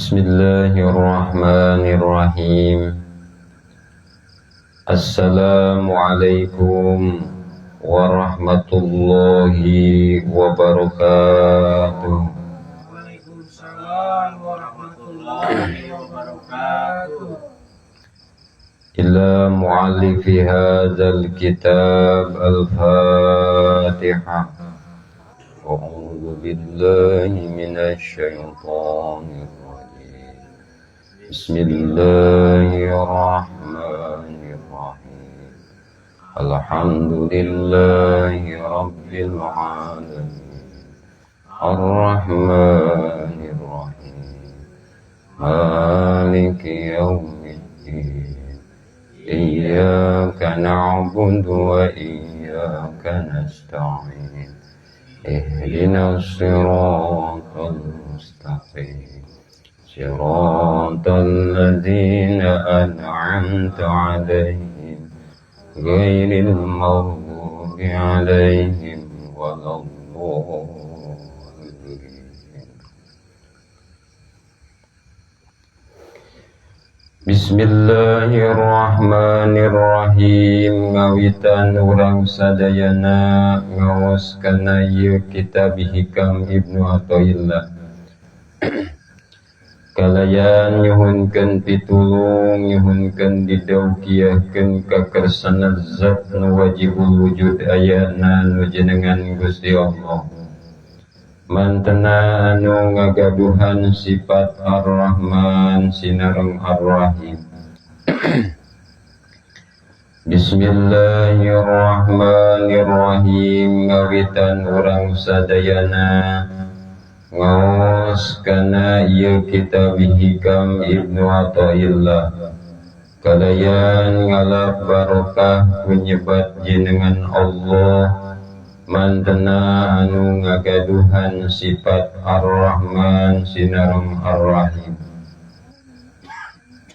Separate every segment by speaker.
Speaker 1: Bismillahirrahmanirrahim. Assalamualaikum warahmatullahi wabarakatuh.
Speaker 2: Waalaikumsalam warahmatullahi wabarakatuh.
Speaker 1: Ila muallifi hadzal kitab, al-Fatihah. A'udzu billahi minasy syaithanir rajim. Bismillahirrahmanirrahim. Alhamdulillahi rabbil alamin. Arrahmanir rahim. Maliki yaumiddin. Iyyaka na'budu wa iyyaka nasta'in. Ihdinas siratal mustaqim. Siratal ladzina an'amta 'alaihim ghairil maghdubi 'alaihim waladdallin. Bismillahirrahmanirrahim. Ngawitan urang sadayana ngaos kana ieu kitab Hikam Ibnu Athaillah. Kalayan nyuhunkeun pitulung, nyuhunkeun didaukiahkeun ka kersana zat nu wajibul wujud ayana nu jenengan Gusti Allah. Mantena anu ngagaduhan sifat Ar-Rahman sinareng Ar-Rahim. Bismillahirrahmanirrahim. Ngawitan urang sadayana ngaos kana ieu kitab Hikam Ibnu Athaillah. Kalayan ngalap barokah kunyebat jenengan Allah mantena anu ngagaduhan sifat Ar-Rahman sinareng Ar-Rahim.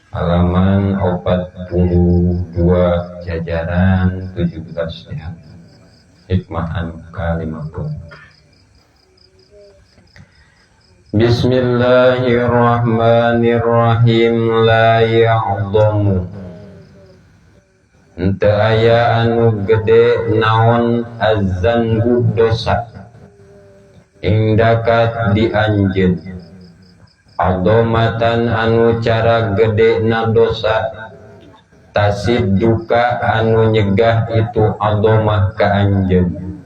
Speaker 1: Halaman 42 jajaran 17 ya. Hikmah anu ka-50. Bismillahirrahmanirrahim. La ya'dhamu, henteu aya anu gede naon azzanbu dosa indaka di anjeun adomatan anu cara gede na dosa tasid duka anu nyegah itu adomah ka anjeun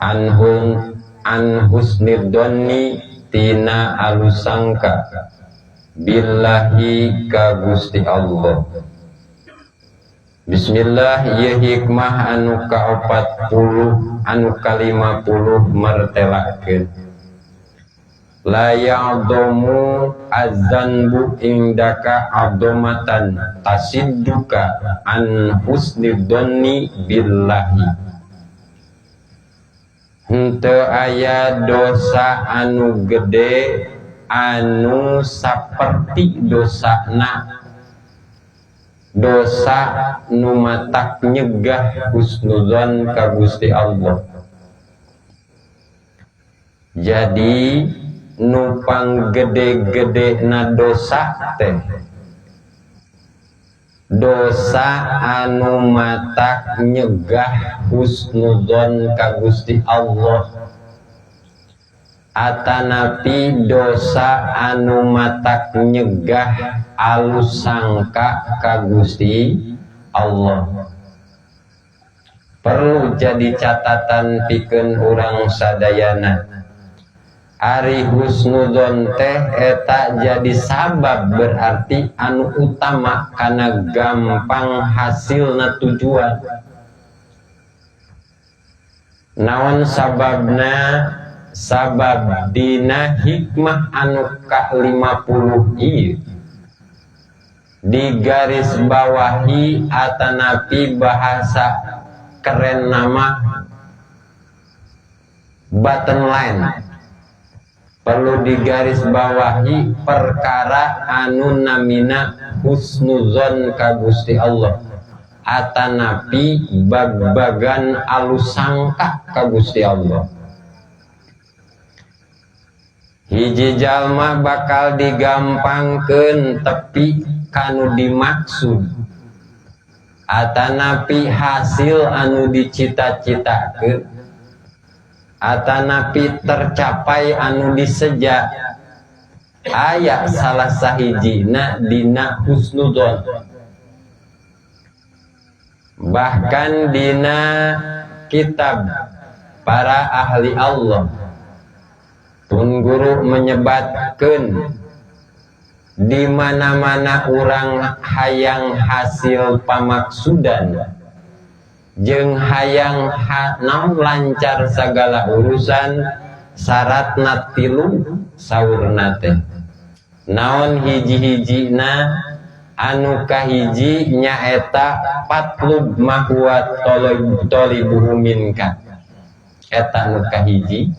Speaker 1: anhun an husnidzonni tina alusangka billahi ka Gusti Allah. Bismillah, ieu hikmah anu ka-40 anu ka-50 martelakeun. La ya'dhamu azzanbu indaka adomatan tasidduka an husnidzonni billahi. Henteu aya dosa anu gede anu saperti dosana dosa nu matak nyegah husnuzon ka Gusti Allah. Jadi nu panggede-gede na dosa teh dosa anu matak nyegah husnuzon ka Gusti Allah, atanapi dosa anu matak nyegah alus sangka ka Gusti Allah. Perlu jadi catatan pikeun urang sadayana. Ari husnuzon teh eta jadi sabab, berarti anu utama karena gampang hasilna tujuan. Naon sababna? Sabab dina hikmah anu ka-50 ieu di garis bawahi atanapi bahasa keren nama button line, perlu digaris bawahi perkara anu namina husnuzon ka Gusti Allah atanapi bag-bagan alusangka ka Gusti Allah. Hiji jalma bakal digampangkeun tepi kanu dimaksud atanapi hasil anu dicita-citakeun, atanapi tercapai anu diseja, aya salah sahijina dina husnudon. Bahkan dina kitab para ahli Allah pun guru menyebatkan, di mana-mana orang hayang hasil pamaksudan jeung hayang naon lancar segala urusan, syaratna tilu. Saurna teh naon? Hiji-hijina, anu kahiji nyaeta fatlub ma huwa tolibuhu minka, eta anu kahiji.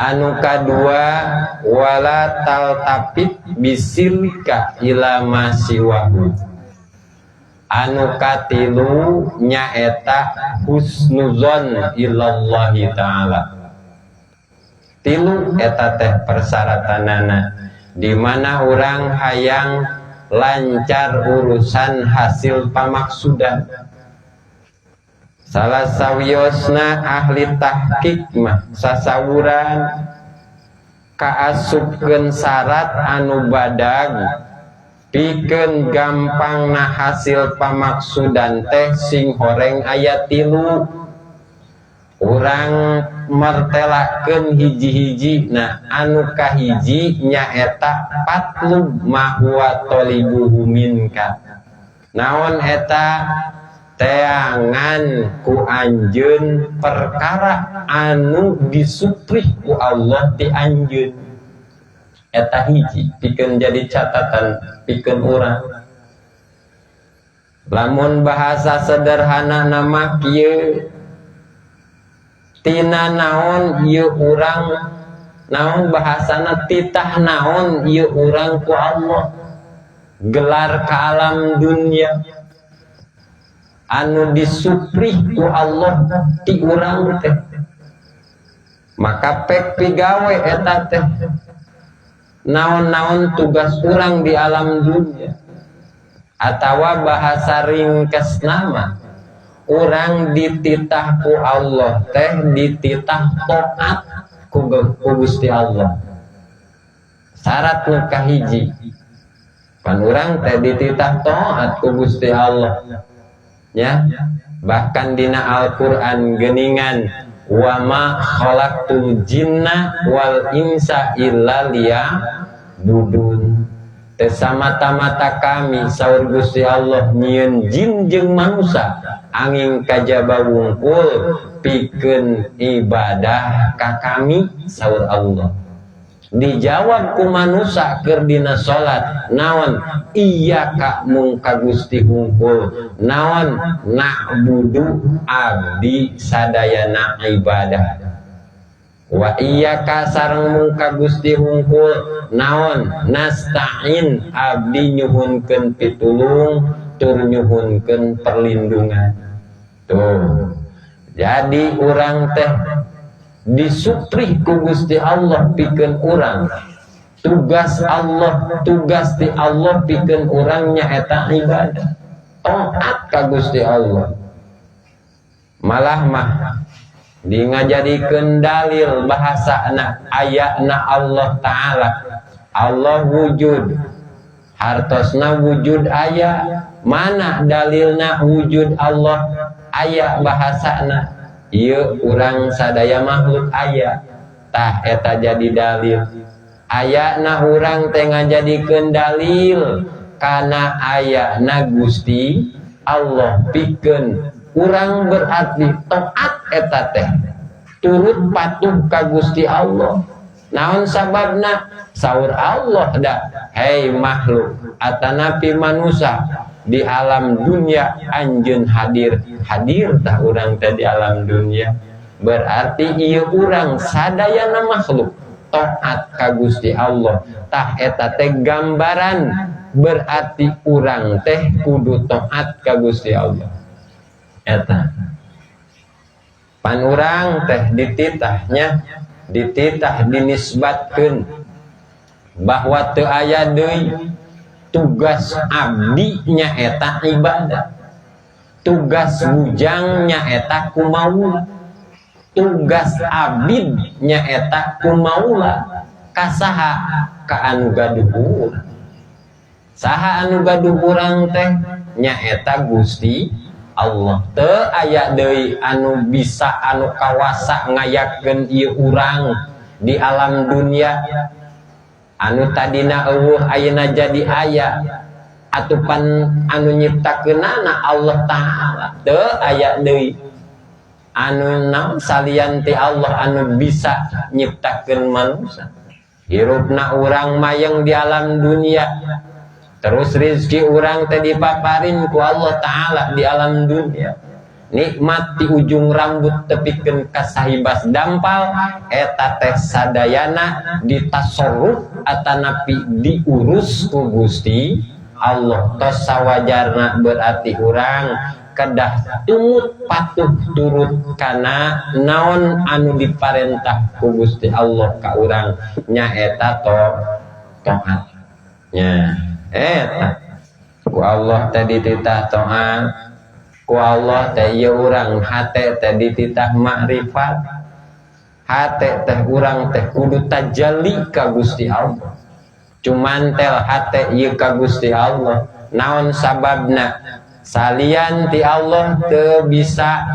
Speaker 1: Anu kadua, wala taltafit bisirrika ila ma siwahu. Anu katilu nyaeta husnuzon ilallahi ta'ala. Tilu eta teh persyaratanana di mana orang hayang lancar urusan hasil pamaksudan. Salah sawiosna ahli tahqiq mah sasawuran kaasupkeun syarat anu badag pikeun gampangna hasil pamaksudan teh sing horeng aya tilu. Urang mertelakeun hiji-hiji. Nah, anu kahiji nyaeta fatlub ma huwa tolibuhu minka. Naon eta? Teangan ku anjeun perkara anu disuprih ku Allah ti anjeun. Eta hiji pikeun jadi catatan pikeun urang. Lamun bahasa sederhana nama kieu, tina naon ieu urang, naon bahasana, titah naon ieu urang ku Allah gelar ke alam dunia, anu disuprih ku Allah ti urang teh, maka pek pigawe eta teh naon-naon tugas urang di alam dunia. Atawa bahasa ringkes nama, urang dititah ku Allah teh dititah taat ku Gusti Allah. Syarat nu kahiji pan urang teh dititah taat ku Gusti Allah ya. Bahkan dina Al-Qur'an geningan, wa ma khalaqtul jinna wal insa illa liya'budun. Teu samata-mata kami, saur Gusti Allah, nyieun jin jeung manusia angin kajaba wungkul pikeun ibadah ka kami, saur Allah. Dijawab ku manusia keur dina salat naon? Iyyaka, mung ka Gusti hungkul. Naon? Na'budu, abdi sadayana ibadah. Wa iyyaka, sareng mung ka Gusti hungkul. Naon? Nasta'in, abdi nyuhunkeun pitulung tur nyuhunkeun perlindungan. Tuh, jadi urang teh disuprih ku Gusti Allah pikeun urang, tugas Allah, tugas di Allah pikeun urang nyaeta ibadah, taat ka Gusti Allah. Malah mah di ngajadikeun dalil bahasana ayatna Allah Ta'ala, Allah wujud, hartosna wujud aya. Mana dalilna wujud Allah aya? Bahasana ieu urang sadaya makhluk aya. Tah, eta jadi dalil ayana urang teh ngajadikeun dalil kana ayana Gusti Allah pikeun urang, berarti taat eta teh turut patuh ka Gusti Allah. Naon sababna? Saur Allah da, hei makhluk atanapi manusia di alam dunia, anjeun hadir. Hadir tah urang teh di alam dunia, berarti ieu urang sadayana makhluk taat ka Gusti Allah. Tah, eta teh gambaran berarti urang teh kudu taat ka Gusti Allah. Eta pan urang teh dititahnya, dititah, dinisbatkeun. Bahwa teu aya deui tugas abdi nyaeta ibadah, tugas bujang nyaeta kumaula, tugas abid nyaeta kumaula kasaha, ka anu gaduh urang. Saha anu gaduh urang teh? Nyaeta Gusti Allah. Teu aya deui anu bisa, anu kawasa ngayakeun ieu urang di alam dunia, anu tadina euweuh ayeuna jadi aya, atupan anu nyiptakeunana Allah Ta'ala. Teu aya deui anu naon salian ti Allah anu bisa nyiptakeun manusia. Hirupna urang mayeng di alam dunia, terus rizki urang teh dipaparin ku Allah Ta'ala di alam dunia, nikmat di ujung rambut tepikeun ka sahibas dampal eta teh sadayana ditasorruf atanapi diurus ku Gusti Allah. Tos sawajarna berarti urang kedah tumut patuh turut kana naon anu diparentah ku Gusti Allah ka urang, nyaeta to taat nya. Eta ku Allah teh dititah taat, ku Allah teh ieu urang hate teh dititah makrifat, hate teh urang teh kudu tajalli ka Gusti Allah, cuman tel hate ieu ka Gusti Allah. Naon sababna? Salian ti Allah teu bisa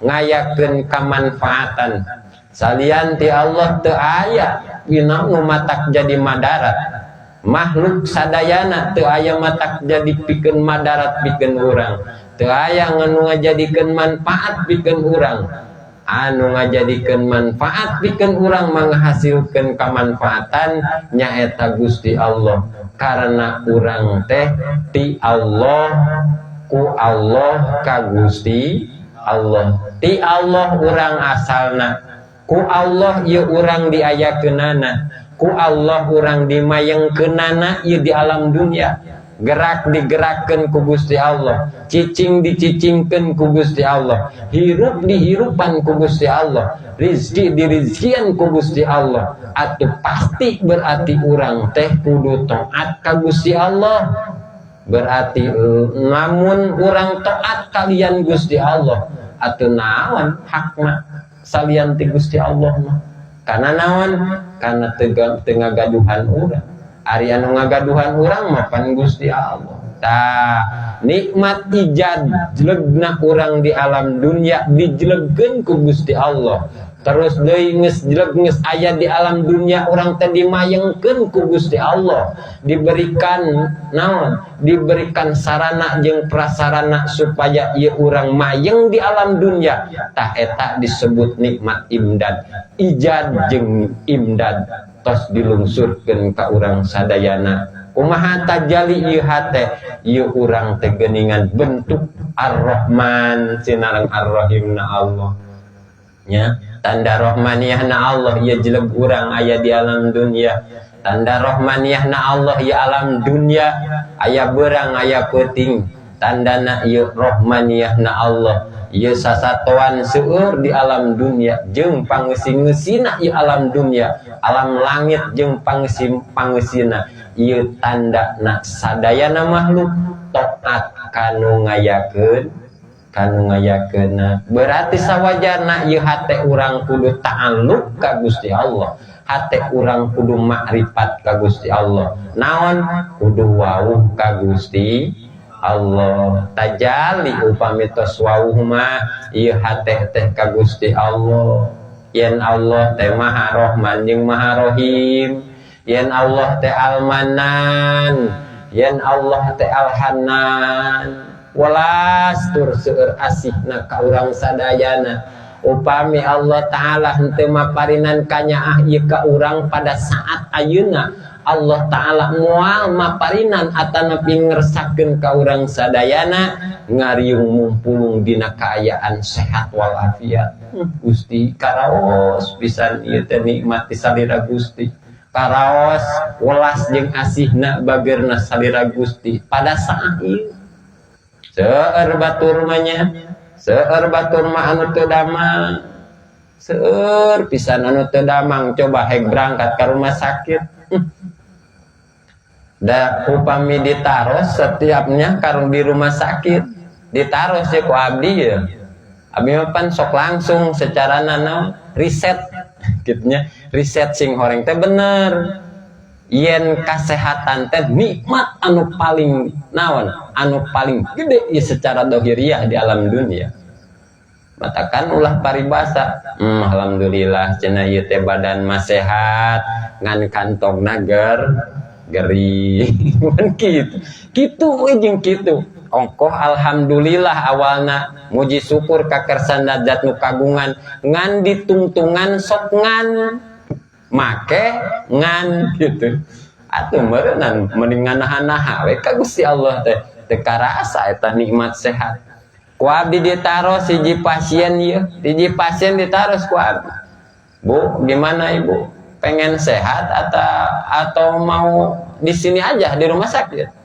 Speaker 1: ngayakeun kamanfaatan, salian ti Allah teu aya dina nu matak jadi madarat. Makhluk sadayana teu aya matak jadi pikeun madarat pikeun urang, teu aya nu ngajadikeun manfaat pikeun urang. Anu ngajadikeun manfaat pikeun urang, menghasilkeun kamanfaatan, nyaeta Gusti Allah, karena urang teh ti Allah, ku Allah ka Gusti Allah. Ti Allah urang asalna, ku Allah ieu urang diayakeunana, ku Allah urang dimayengkeunana ieu di alam dunia. Gerak digerakkeun ku Gusti Allah, cicing dicicingkeun ku Gusti Allah, hirup dihirupan ku Gusti Allah, rizki dirizkian ku Gusti Allah. Atuh pasti berarti urang teh kudu taat ka Gusti Allah. Berarti namun urang taat kalian Gusti Allah, atuh naon hakna salian ti Gusti Allah mah? Karena naon? Karena teu ngagaduhan urang. Ari anu ngagaduhan urang mah pan Gusti Allah. Tah, nikmat ijad jelegna urang di alam dunia dijelegkeun ku Gusti Allah. Terus deui geus jeleg, geus aya di alam dunia, urang teh dimayengkeun ku Gusti Allah, diberikan naon, diberikan sarana jeung prasarana supaya ieu urang mayeng di alam dunia. Tah, eta disebut nikmat imdad. Ijad jeung imdad tos dilungsurkeun ka urang sadayana. Kumaha tajali ieu hate? Ieu urang teh geuningan bentuk Ar-Rahman sinareng Ar-Rahim na Allah nya. Tanda rahmaniyah na Allah ieu jeleg urang aya di alam dunia. Tanda rahmaniyah na Allah ieu alam dunia aya berang, aya peuting, tandana ieu rahmaniyah na Allah. Ieu sasatoan seueur di alam dunia jeung pangeusi-eusina, ieu alam dunia, alam langit jeung pangeusi-pangeusina, ieu tanda na sadayana makhluk taat kanu ngayakeun, kanu ngayakeunna. Berarti sawajarna ieu hate urang kudu ta'alluq ka Gusti Allah, hate urang kudu makrifat ka Gusti Allah. Naon? Kudu wauh ka Gusti Allah. Tajali upami tos wauh mah ieu hate teh ka Gusti Allah, yen Allah teh Maha Rahman jeung Maha Rahim, yen Allah teh Al-Mannan, yen Allah teh Al-Hannan, welas tur seueur asihna ka urang sadayana. Upami Allah Ta'ala henteu maparinan kanyaah ieu ka urang pada saat ayeuna, Allah Ta'ala moal maparinan atanapi ngersakeun ka urang sadayana ngariung mumpulung dina kaayaan sehat walafiat. Gusti, karaos pisan ieu teh nikmat ti salira Gusti, karaos welas jeung asihna, bageurna salira Gusti pada saat ieu. Seueur batur mah nya, seueur batur mah anu teu damang, seueur pisan anu teu damang. Coba hek berangkat ke rumah sakit. Da upami ditaros setiapnya karena di rumah sakit ditaros ya ku abdi ya. Abdi mah pan sok langsung secara nana riset gitunya, riset sing horeng teh bener. Yen kesehatan teh nikmat anu paling naon, anu paling gede ya secara dohiriah di alam dunia. Matakan ulah paribasa, alhamdulillah cenah ieu teh badan mah sehat, ngan kantongna gering kan kitu. Kitu we jeung kitu. Ongkoh alhamdulillah awalna muji syukur ka kersana zat nu kagungan, ngan ditungtungan sok ngan make ngan gitu. Atuh meureunnan mending nganahan-naha we ka Gusti Allah teh teu karasa eta nikmat sehat. Ku abdi ditaros hiji pasien ieu, hiji pasien ditaros ku abdi. Bu, gimana Ibu? Pengen sehat atau mau di sini aja di rumah sakit?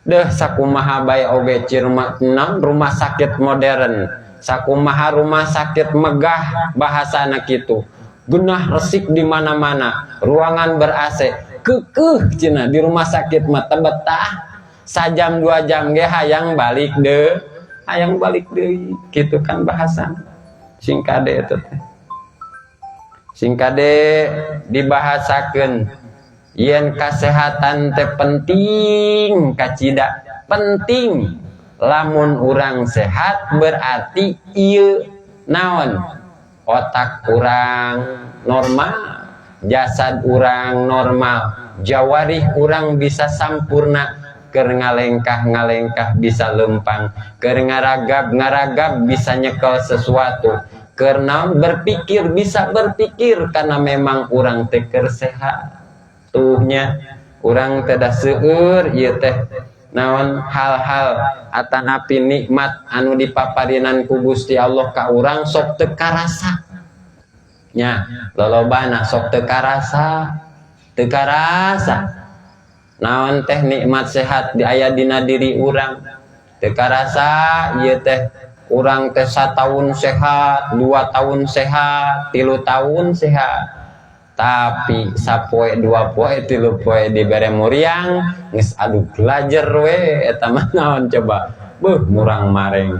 Speaker 1: Deh sakumaha bae oge cirma rumah sakit modern, sakumaha rumah sakit megah bahasana kitu. Genah resik di mana-mana, ruangan ber-AC. Kekeh cenah di rumah sakit mah teu betah. Sajam 2 jam ge hayang balik deh, hayang balik deui gitu kan bahasa. Sing kade eta teh. Sing kade dibahasakeun yen kesehatan teh penting kacida, penting. Lamun urang sehat berarti ieu naon? Otak urang normal, jasad urang normal, jawarih urang bisa sampurna, keur ngalengkah-ngalengkah bisa lempang, keur ngaragab-ngaragab bisa nyekel sesuatu, karena berpikir bisa berpikir karena memang urang teh keur sehat. Tuhnya urang teh da seueur ieu teh naon hal-hal atanapi nikmat anu dipaparinan ku Gusti Allah ka urang sok teu karasa. Nya, lolobana sok teu karasa, teu karasa. Naon teh nikmat sehat di aya dina diri urang. Teu karasa ieu teh urang teh 1 tahun sehat, 2 tahun sehat, 3 tahun sehat. Tapi sapoe 2 poe 3 poe dibere muriang geus aduh belajar we eta mah naon coba, beuh murang mareng.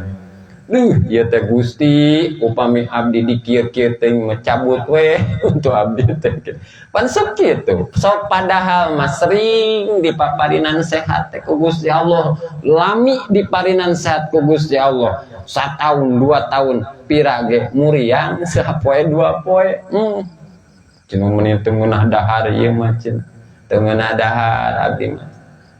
Speaker 1: Duh ieu teh Gusti, upami abdi dikieu-kieu teh mencabut we untuk abdi teh pan sok kitu sok. Padahal mah sering dipaparinan sehat teh ku Gusti Allah, lami diparinan sehat ku Gusti Allah 1 tahun 2 tahun, pira ge muriang sapoe 2 poe. Cenah meni teu ngeunah dahar ieu mah cenah. Teu ngeunah dahar abdi mah.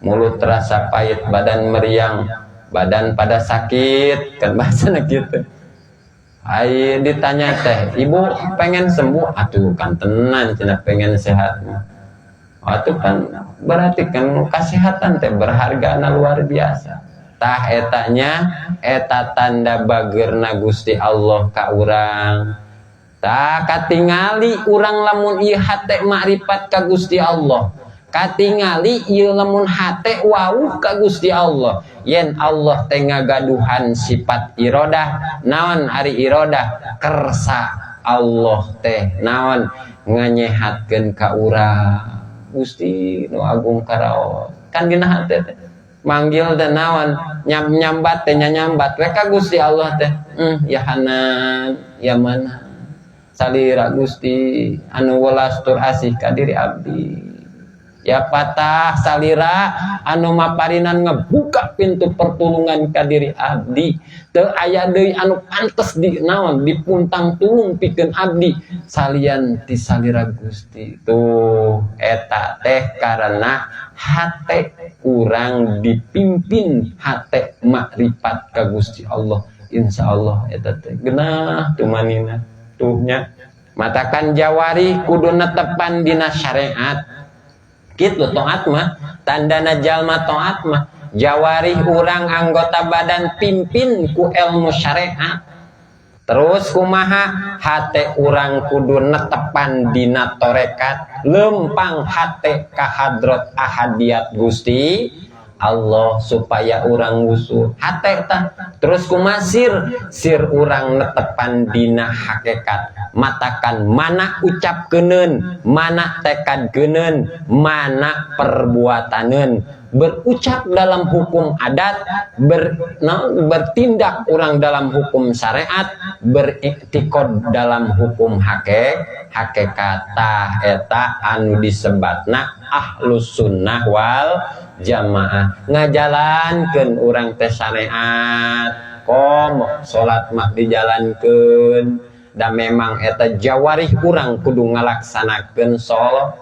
Speaker 1: Mulut terasa pahit, badan meriang, badan pada sakit, kan bahasana gitu. Ai ditanya teh, "Ibu pengen sembuh?" Atuh kan tenan cenah pengen sehat mah. Atuh kan berarti kan kesehatan teh berharga luar biasa. Tah etanya eta tanda bagerna Gusti Allah ka urang. Tah katingali urang lamun ieu hate makrifat ka Gusti Allah. Katingali ieu lamun hate wauh ka Gusti Allah. Yen Allah teh ngagaduhan sifat irodah, naon ari irodah? Kersa Allah teh naon nganyehatkeun ka urang. Gusti nu agung karaos. Kan dina hate teh manggil teh naon nyam nyambat teh nyambat we ka Gusti Allah teh. Ya Hanan, ya mana? Salira Gusti anu welas tur asih ka diri abdi, ya Fatah salira anu maparinan ngebuka pintu pertulungan ka diri abdi. Teu aya deui anu pantes di naon dipuntang tulung pikeun abdi salian ti salira Gusti. Tuh eta teh karena hate urang dipimpin hate makrifat ka Gusti Allah. Insyaallah eta teh genah tumanina. Tuhnya matakan jawari kudu netepan dina syariat gitu. Toat mah tandana jalma toat mah jawari urang anggota badan pimpin ku ilmu syariat. Terus kumaha hate urang kudu netepan dina torekat, lempang hate ka hadrat ahadiyat Gusti. Allah supaya urang wusul hate tah. Terus kumasir sir urang netepan dina hakikat, matakan mana ucap kenen, mana tekad kenen, mana perbuatanen. Berucap dalam hukum adat, bertindak orang dalam hukum syariat, beriktikad dalam hukum hakikat. Tah eta anu disebatna ahlus sunnah wal jamaah, ngajalankeun urang teh syariat. Kom salat mah dijalankeun, da memang eta jawarih urang kudu ngalaksanakeun salat.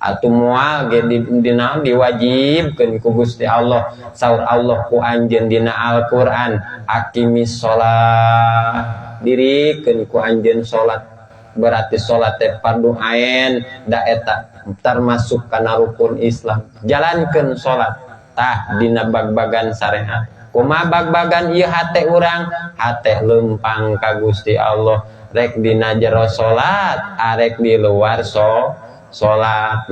Speaker 1: Atuh moal ge dina diwajibkeun ku Gusti Allah. Saur Allah ku anjeun dina Al-Qur'an, aqimis shalah, dirikeun ku anjeun salat. Berarti salat teh fardu ain, da eta termasuk kana rukun Islam. Jalankeun salat tah dina bag-bagan syariat. Kumaha bag-bagan ieu hate urang? Hate lempang ka Gusti Allah, rek dina jero salat arek di luar salat.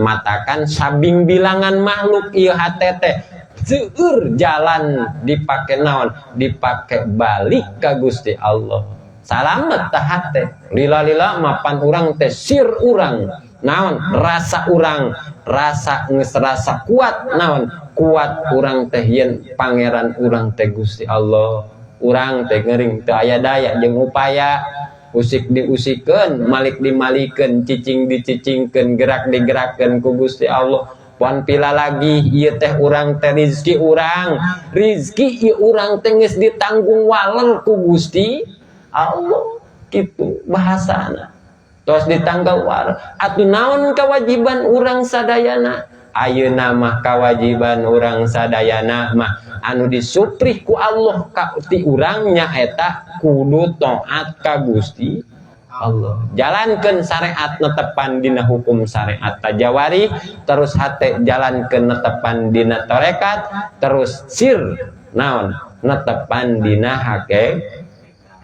Speaker 1: Matakan sabing bilangan makhluk ieu hate teh seueur jalan dipake naon? Dipake balik ka Gusti Allah. Salamet tah hate. Lila-lila mapan urang teh sir urang naon? Rasa urang, rasa geus rasa kuat naon? Kuat urang teh yen pangeran urang teh Gusti Allah. Urang teh ngering teu aya daya jeung upaya. Usik diusikeun, malik dimalikeun, cicing dicicingkeun, gerak digerakkeun ku Gusti Allah. Puan pila lagi ieu teh urang teh rizki urang, rizki ieu urang teh geus ditanggung waler ku Gusti Allah, kitu bahasana. Tos ditanggung waler. Atuh naon kewajiban urang sadayana? Ayeuna mah kewajiban urang sadayana mah anu disuprih ku Allah ka ti urang nyaeta kudu taat ka Gusti Allah. Jalankeun syariat netepan dina hukum syariat tajawari, terus hate jalankeun netepan dina tarekat, terus sir naon? Netepan dina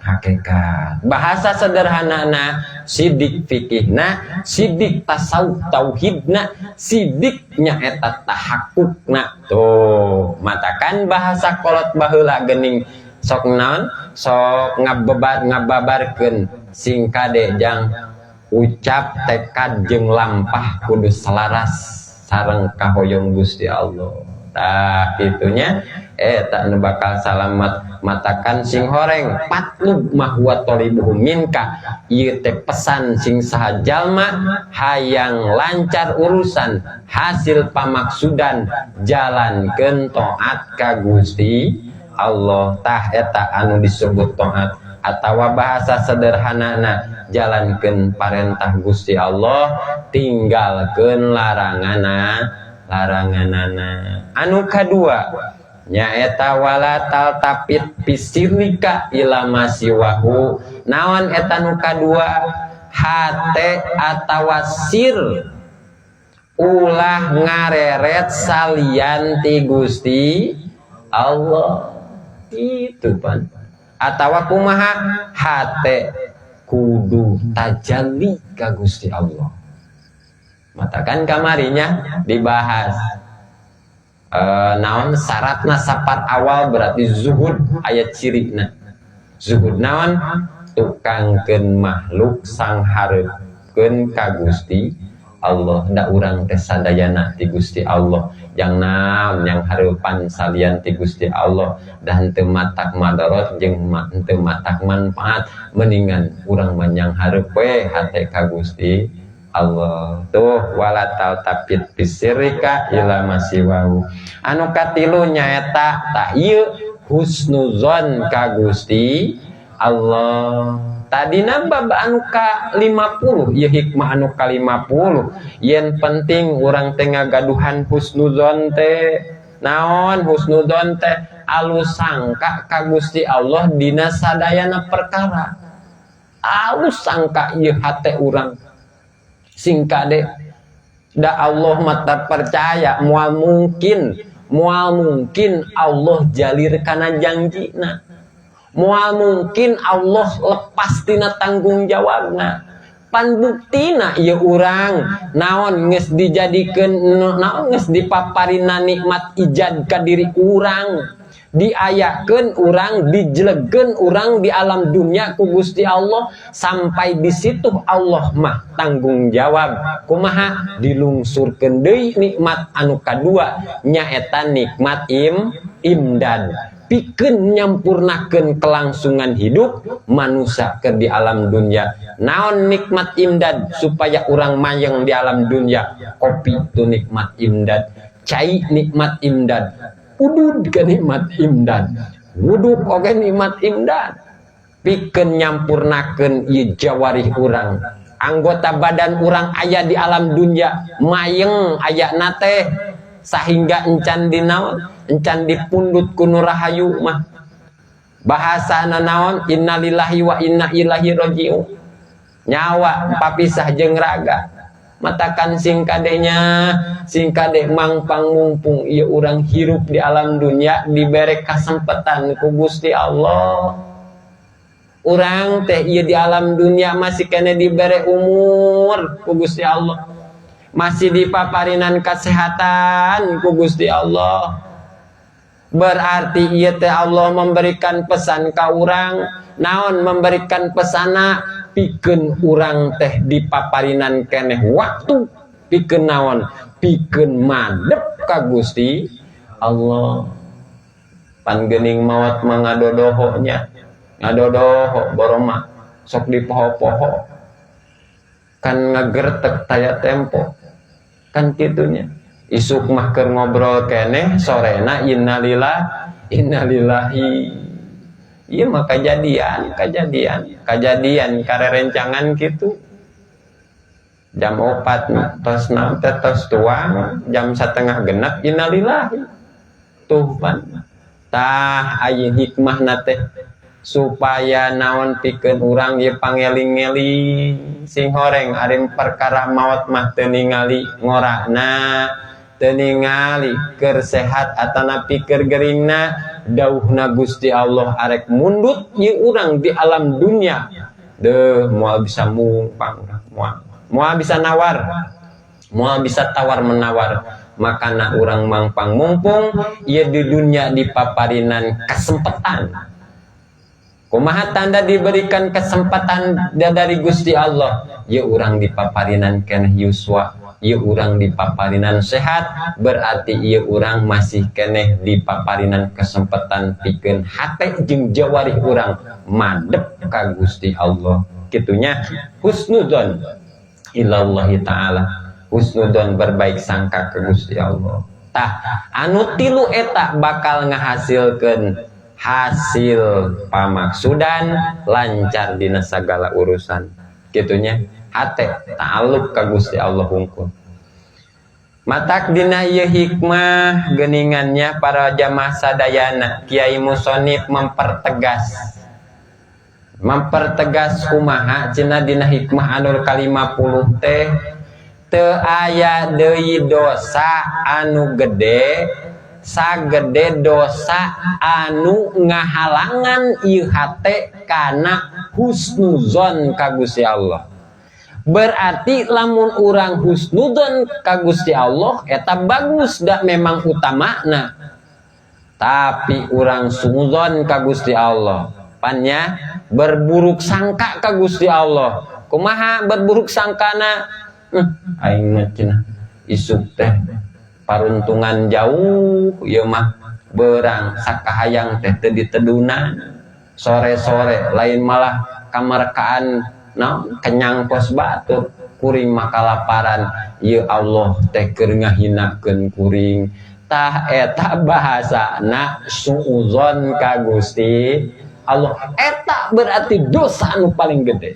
Speaker 1: hakikat. Bahasa sederhanana sidik fikihna, sidik tasawuf tauhidna, sidiknya eta tahakukna. Tuh, matakan bahasa kolot baheula geuning sok naon? Sok ngabebar ngababarkeun sing kade jang ucap, tekad jeung lampah kudu selaras sareng kahoyong Gusti Allah. Tah kitunya eta nu bakal salamat. Matakan sing horeng patlub ma huwa thalibuhu minka, ieu teh pesan sing saha jalma hayang lancar urusan, hasil pamaksudan, jalankeun taat ka Gusti Allah. Tah eta anu disebut taat, atawa bahasa sederhanana jalankeun parentah Gusti Allah, tinggalkeun larangana laranganana. Anu kadua nyaeta wala taltafit fisirrika ila masiwahu. Naon eta nu kadua? Hate atawa sir ulah ngareret salian ti Gusti Allah itu pan. Atawa kumaha? Hate kudu tajalli ka Gusti Allah. Matakan kamarinya dibahas naon syaratna safar awal, berarti zuhud aya cirina. Zuhud naon? Tukangkeun makhluk sangharepkeun ka Gusti Allah. Da urang teh sadayana ti Gusti Allah, yang naon yang hareupan salian ti Gusti Allah? Dan teu matak madarat jeung teu matak manfaat. Mendingan urang manyang hareup we hate ka Gusti Allah. Tuh, wala taltafit fisirrika ila masiwahu. Anu katilu nyaeta tah ieu husnuzon ka Gusti Allah. Tadi bab anu ka 50 ieu, hikmah anu ka 50, yen penting urang teh ngagaduhan husnuzon teh. Naon husnuzon teh? Alus sangka ka Gusti Allah dina sadayana perkara. Alus sangka ieu hate urang sing kade, da Allah mah percaya moal mungkin, moal mungkin Allah jalir kana janjina, moal mungkin Allah lepas tina tanggung jawabna. Pan buktina ieu urang naon geus dijadikeun, naon geus dipaparina nikmat ijad ka diri urang, diayakeun urang, dijelegeun urang di alam dunia ku Gusti Allah. Sampai di situ Allah mah tanggung jawab. Kumaha? Dilungsurkeun deui nikmat anu kadua, nyaeta nikmat imdad, pikeun nyampurnakeun kelangsungan hidup manusia ke di alam dunia. Naon nikmat imdad supaya urang mayeng di alam dunia? Kopi itu nikmat imdad, cai nikmat imdad, udud ke nikmat imdad, wuduk oge nikmat imdad, pikeun nyampurnakeun ieu jawarih urang, anggota badan urang aya di alam dunia, mayeng aya nate sehingga encan di naon, encan dipundut ku nu rahayu mah. Bahasa naon? Innalillahi wa inna ilaihi rajiun. Nyawa papisah jeung raga. Matakan sing kadenya, sing kade mangpang mumpung ieu urang hirup di alam dunia, dibere kesempatan ku Gusti Allah. Urang teh ieu di alam dunia masih kene dibere umur ku Gusti Allah, masih dipaparinan kesehatan ku Gusti Allah. Berarti ieu teh Allah memberikan pesan ka urang. Naon memberikan pesana? Pikeun urang teh dipaparinan keneh waktu, pikeun naon? Pikeun madep ka Gusti Allah. Pan geuning maot mah ngadodoho nya, ngadodoho boroma sok dipoho-poho kan, ngagertek taya tempo kan kitunya. Isuk mah keur ngobrol keneh, sorena innalillah innalillahi. Iya mah kejadian, kejadian, kejadian karerencangan gitu. Jam 4 tos naon teh, tos tuang, jam 5.30 innalillahi. Tuh pan. Tah, aya hikmah teh supaya naon? Pikeun urang ieu pangeling-eling. Sing horeng, ari perkara maot mah teu ningali ngorana, teu ningali keur sehat atanapi keur geringna. Dauhna Gusti Allah arek mundut ieu urang di alam dunia deh, moal bisa mungpang, moal moal bisa nawar, moal bisa tawar menawar. Makana urang mangpang mumpung ieu di dunia dipaparinan kesempatan. Kumaha tanda diberikan kesempatan dari Gusti Allah? Ya urang dipaparinan keneh yuswa, ieu urang dipaparinan sehat, berarti ieu urang masih keneh dipaparinan kesempatan pikeun hate jeung jawarih urang madep ka Gusti Allah. Kitunya, husnudon ilallahi ta'ala, husnudon, berbaik sangka ke Gusti Allah. Tah, anu tilu eta bakal ngahasilkeun hasil pamaksudan lancar dina sagala urusan. Kitunya, hate ta'alluq ka Gusti Allah hungkul. Matak dina ieu hikmah geningannya, para jamaah sadayana, Kiai Musonif mempertegas, mempertegas kumaha cenah? Dina hikmah anu ka-50 teh, teu aya deui dosa anu gede sagede dosa anu ngahalangan ieu hate kana husnuzon ka Gusti Allah. Berarti lamun urang husnudon ka Gusti Allah eta bagus, dak memang utamana. Tapi urang suuzon ka Gusti Allah, pannya berburuk sangka ka Gusti Allah. Kumaha berburuk sangkana? Aing mah cenah isuk teh paruntungan jauh ieu mah, berang sakahayang teh teu ditedunan, sore-sore lain malah kamarkaan naon, kenyang kos batur, kuring mah kalaparan, ieu Allah teh keur ngahinakeun kuring. Tah, eta bahasana suuzon ka Gusti Allah. Eta berarti dosa anu paling gede,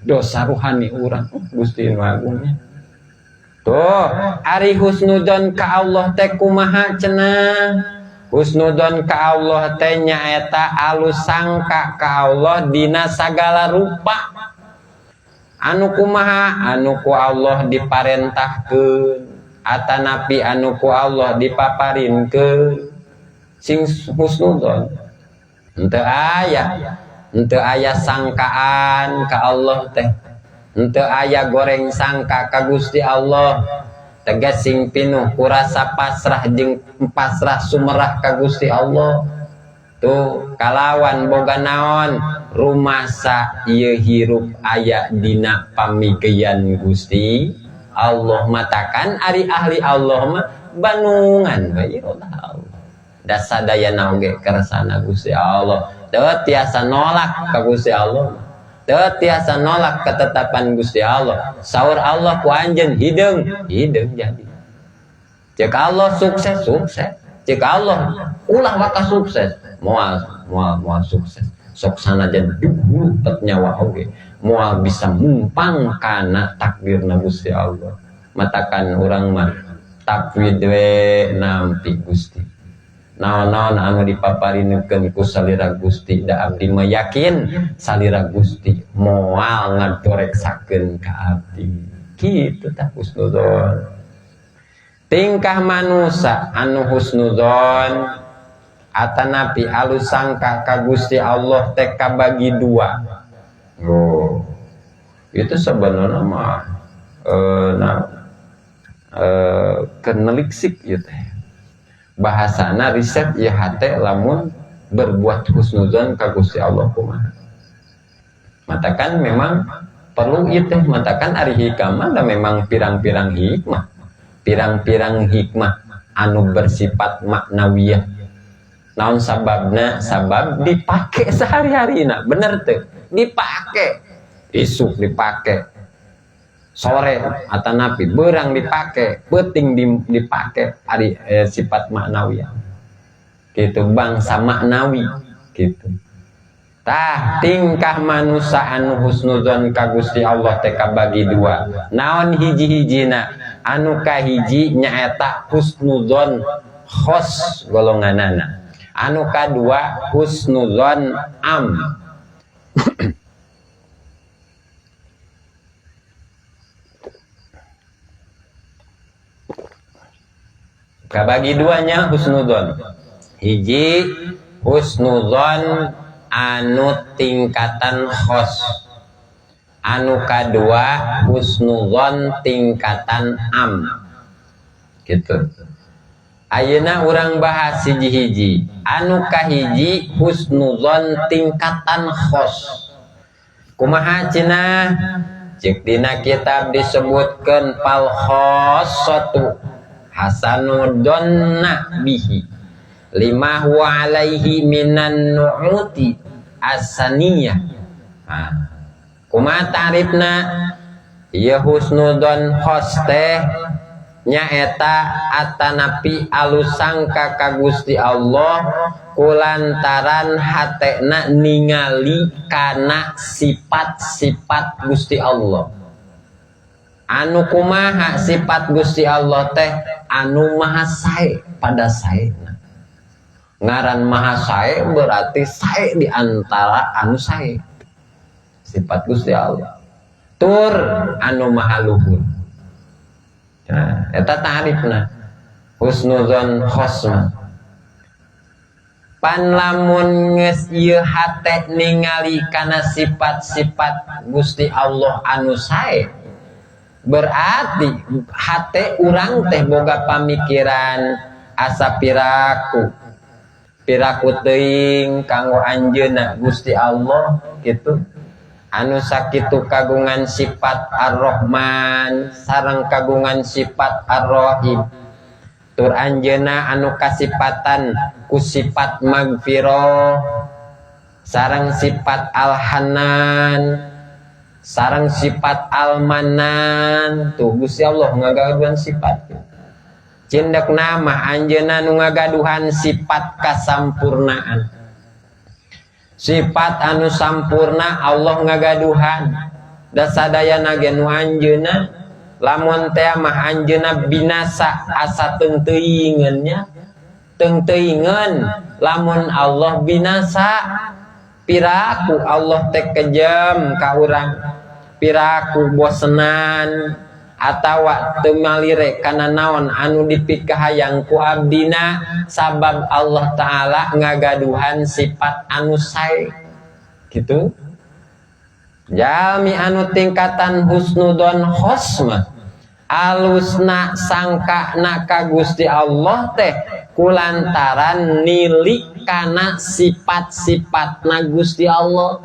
Speaker 1: dosa ruhani urang. Oh, Gusti nu agungnya. Tuh, ari husnudon ka Allah teh kumaha cenah? Husnudon ka Allah teh nyaeta alus sangka ka Allah dina sagala rupa. Anu kumaha? Anu ku Allah diparentahkeun atanapi anu ku Allah dipaparinkeun. Sing husnudon. Henteu aya, henteu aya sangkaan ka Allah teh. Henteu aya goreng sangka ka Gusti Allah. Tegas sing pinuh ku rasa pasrah jeung pasrah sumerah ka Gusti Allah. Tuh kalawan boga naon rumasa ieu hirup aya dina pamigeyan Gusti Allah. Matakan ari ahli Allah mah banungan bae Allah. Da sadayana oge kersana Gusti Allah. Teu tiasa nolak ka Gusti Allah. Teu tiasa nolak ketetapan Gusti Allah. Saur Allah ku anjeun hideung, hideung jadi. Cek Allah sukses, sukses. Cek Allah ulah waka sukses, moal moal moal sukses. Sok sanajan dulu pet nyawa oge moal bisa mumpang kana takdirna Gusti Allah. Matakan urang mah tafwid we nampi Gusti. Naon-naon anu dipaparinekeun ku salira Gusti da abdi mah yakin salira Gusti moal ngadoreksakeun ka abdi. Kitu tah husnuzon. Tingkah manusa anu husnuzon atanapi alus sangka ka Gusti Allah teh kabagi dua. Oh, itu sebenarnya mah keneliksik ieu teh. Bahasana riset ieu hate lamun berbuat husnuzon ka Gusti Allah kumaha. Matakan memang perlu ieu teh, matakan ari hikmah da memang pirang-pirang hikmah. Pirang-pirang hikmah anu bersifat maknawiyah. Naon sababna? Sabab dipake sehari-harina, bener teu? Dipake. Isuk dipake. Sore atanapi beurang dipake, peuting dipake ari sifat maknawiyah. Gitu bangsa maknawi gitu. Tah tingkah manusa anu husnuzon ka Gusti Allah teh kabagi dua. Naon hiji-hijina? Anu kahiji nyaeta husnuzon khos golonganana. Anu kadua husnuzon am. Kabagi duanya husnuzon. Hiji husnuzon anu tingkatan khos. Anu kadua husnuzon tingkatan am. Gitu. Ayeuna urang bahas hiji-hiji. Anu kahiji husnuzon tingkatan khos. Kumaha cenah? Cek dina kitab disebutkeun fal khossatu hasanu donna bihi lima huwa alaihi minan nu'uti asaniyah. Nah, kumaha tarifna? Ieu husnudon khos teh nyaeta atanapi alus sangka ka Gusti Allah kulantaran hatena ningali kana sifat-sifat Gusti Allah. Anu kumaha sifat Gusti Allah teh? Anu maha sae pada saena. Ngaran maha sae berarti sae di antara anu sae. Sifat Gusti Allah. Tur anu maha luhur. Nah, eta tarifna husnuzon khosma. Pan lamun geus ieu hate ningali kana sifat-sifat Gusti Allah anu sae, berarti hate urang teh boga pamikiran asa piraku piraku teuing kanggo anjeunna Gusti Allah gitu. Anu sakitu kagungan sifat Ar-Rahman sareng kagungan sifat Ar-Rahim. Tur anjeunna anu kasipatan ku sifat magfirah sareng sifat Al-Hanan sareng sifat Al-Manan. Tuh Gusti Allah ngagaduhan sifat. Cindek nama anjeunna nu ngagaduhan sifat kasampurnaan. Sifat anu sampurna Allah ngagaduhan. Da sadayana ge nu anjeunna lamun teh mah anjeunna binasa asa teung-teuingeun nya. Teung-teuingeun lamun Allah binasa piraku Allah teh kejam ka urang. Piraku bosenan atawa teu malire kana naon anu dipikahayang ku abdina sabab Allah Ta'ala ngagaduhan sifat anu sae gitu. Jalmi anu tingkatan husnudon khos mah alusna sangkana ka Gusti Allah teh kulantaran nilik kana sifat-sifatna Gusti Allah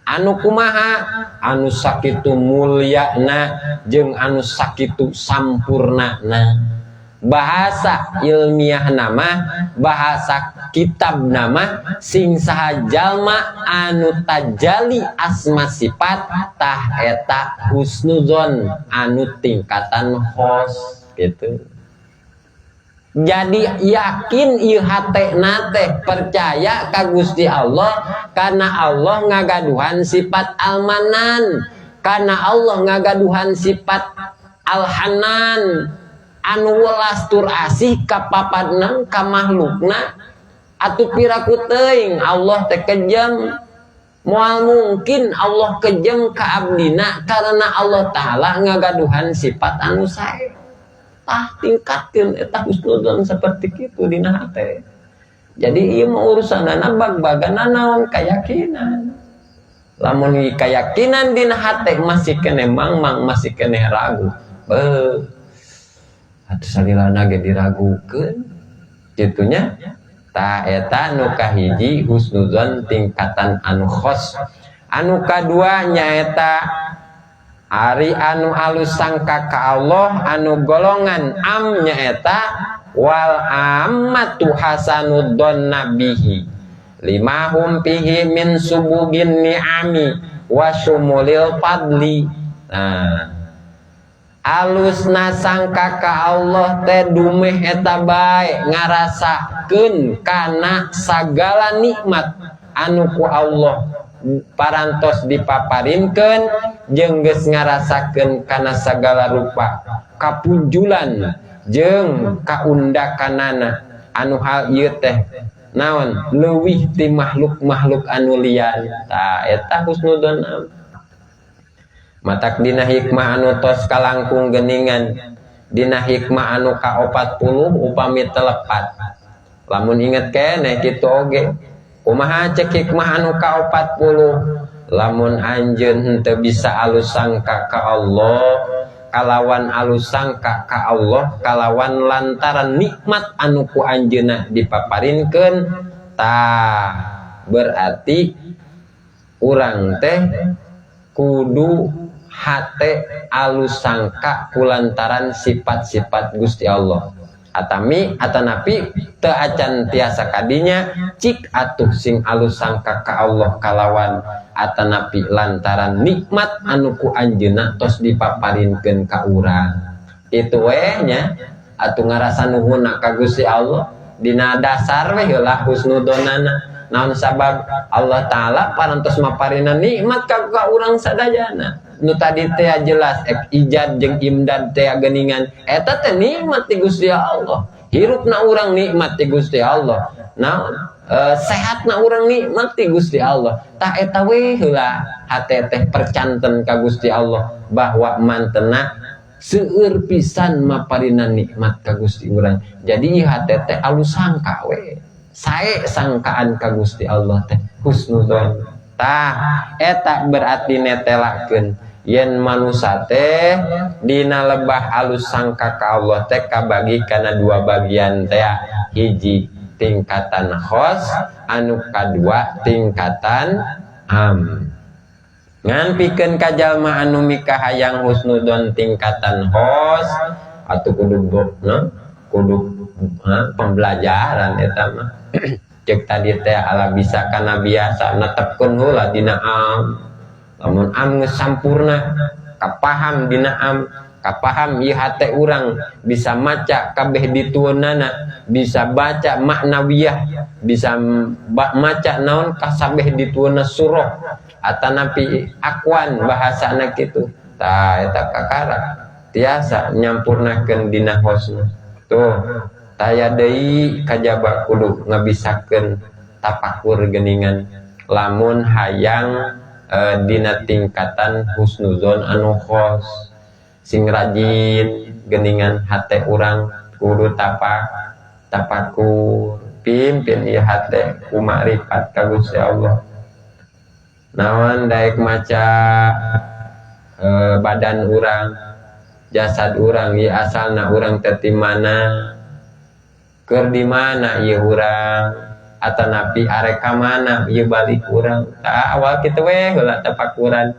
Speaker 1: anu kumaha, anu sakitu mulyana jeung anu sakitu sampurnana. Bahasa ilmiah nama, bahasa kitab nama, sing saha jalma anu tajali asma sifat, tah eta husnuzon anu tingkatan khos gitu. Jadi yakin ieu hatena teh percaya ka Gusti Allah karena Allah ngagaduhan sifat Al-Manan, karena Allah ngagaduhan sifat Al-Hanan, anu welas tur asih ka papadna, ka makhlukna. Atuh piraku teuing Allah teh kejam? Moal mungkin Allah kejam ka abdina karena Allah Ta'ala ngagaduhan sifat anu sae. Tah, tingkatkeun eta husnuzon seperti kitu dina hate. Jadi ieu mah urusanana bag-bagan naon? Keyakinan. Lamun keyakinan dina hate masih keneh mangmang, masih keneh ragu, beuh, atuh salilana ge diragukeun kitu nya. Tah, eta nu kahiji, husnuzon tingkatan anu khos. Anu kadua nyaeta ari anu alus sangka ka Allah anu golongan am, nyaeta wal ammatu hasanudzon nabihi lima hum fihi min subugin ni'ami wa syumulil fadli. Nah, alusna sangka ka Allah teh dumeh eta bae ngarasakeun kana sagala nikmat anu ku Allah parantos dipaparinkeun, jeung geus ngarasakeun kana sagala rupa kapunjulan jeung kaundakanana, anu hal ieu teh naon, leuwih ti makhluk-makhluk anu lian. Tah, eta husnudon. Matak dina hikmah anu tos kalangkung geningan, dina hikmah anu ka-40, upami telepat, lamun inget keneh kitu oge, kumaha cek hikmah anu ka-40? Lamun anjeun henteu bisa alus sangka ka Allah kalawan alus sangka ka Allah kalawan lantaran nikmat anu ku anjeunna dipaparinkeun, tah berarti urang teh kudu hate alus sangka kulantaran sifat-sifat Gusti Allah, atami atanapi teu acan tiasa kadinya, cik atuh sing alus sangka ka Allah kalawan atanapi lantaran nikmat anu ku anjeunna tos dipaparinkeun ka urang. Itu we nya atuh, ngarasa nuhunna ka Gusti Allah dina dasar we heula husnudonana. Naon sabab? Allah Ta'ala parantos maparina nikmat ka urang sadayana. Nu tadi teh jelas ek ijad jeung imdad teh geningan, eta teh nikmat ti Gusti Allah. Hirupna urang nikmat ti Gusti Allah. Naon, sehatna urang nikmat ti Gusti Allah. Tah, eta we heula hate teh percanten ka Gusti Allah bahwa mantena seueur pisan maparina nikmat ka Gusti urang. Jadi hate teh alus sangka we, sae sangkaan ka Gusti Allah teh husnuzon. Tah, eta berarti netelakeun yen manusa teh dina lebah alus sangka ka Allah teh kabagi kana dua bagian teh: hiji tingkatan khos, anu kadua tingkatan am. Ngan pikeun ka jalma anu mikahayang husnudon tingkatan khos atau kudu no? Kudu ha, pembelajaran eta mah. Cek tadi teh ala bisa kana biasa, netepkeun heula dina am. Lamun am geus sampurna, kapaham dina am, kapaham ieu hate urang bisa maca kabeh ditueunana, bisa baca maknawiyah, bisa maca naon kasabeh ditueunna surah atanapi akwan bahasana kitu. Tah, eta kakara tiasa nyampurnakeun dina khosna. Tuh, taya deui kajaba kudu ngabisakeun tapakur geningan lamun hayang dina tingkatan husnuzon anu khos. Sing rajin geningan hate urang kudu tapakur, pimpin ieu hate ku makrifat ka Gusti Allah. Naon daek maca badan urang, jasad urang ieu asalna urang teh ti mana, keur di mana ieu urang, atanapi arek ka mana ieu balik urang. Tah awal kitu we heula tapakuran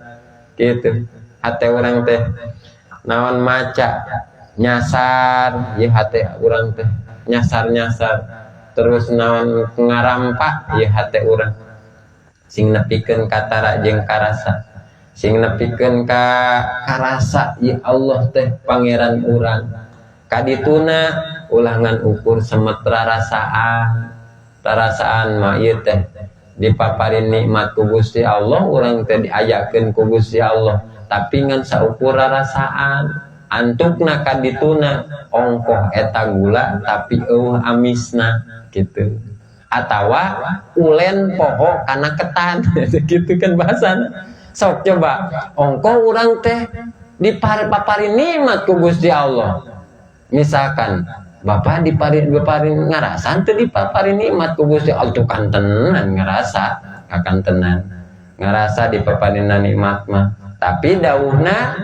Speaker 1: kitu. Hate urang teh naon maca nyasar ieu hate urang teh nyasar-nyasar terus naon ngarampa ieu hate urang sing nepikeun katara jeung karasa, sing nepikeun ka karasa ya Allah teh pangeran urang. Kadituna ulah ngan ukur semet rarasaan. Rarasaan mah ieu teh dipaparin nikmat ku Gusti Allah, urang teh diayakeun ku Gusti Allah, tapi ngan saukur rarasaan. Antukna kadituna ongkoh eta gula tapi eueuh amisna gitu. Atawa ulen poho kana ketan gitu kan bahasana. Sok coba ongkoh urang teh dipaparin nikmat ku Gusti Allah. Misalkan bapak diparin ngarasan teu dipaparin nikmat ku Gusti Allah, tuh kan tenan ngerasa, akan tenan ngerasa dipaparin nikmat mah. Tapi dawuhna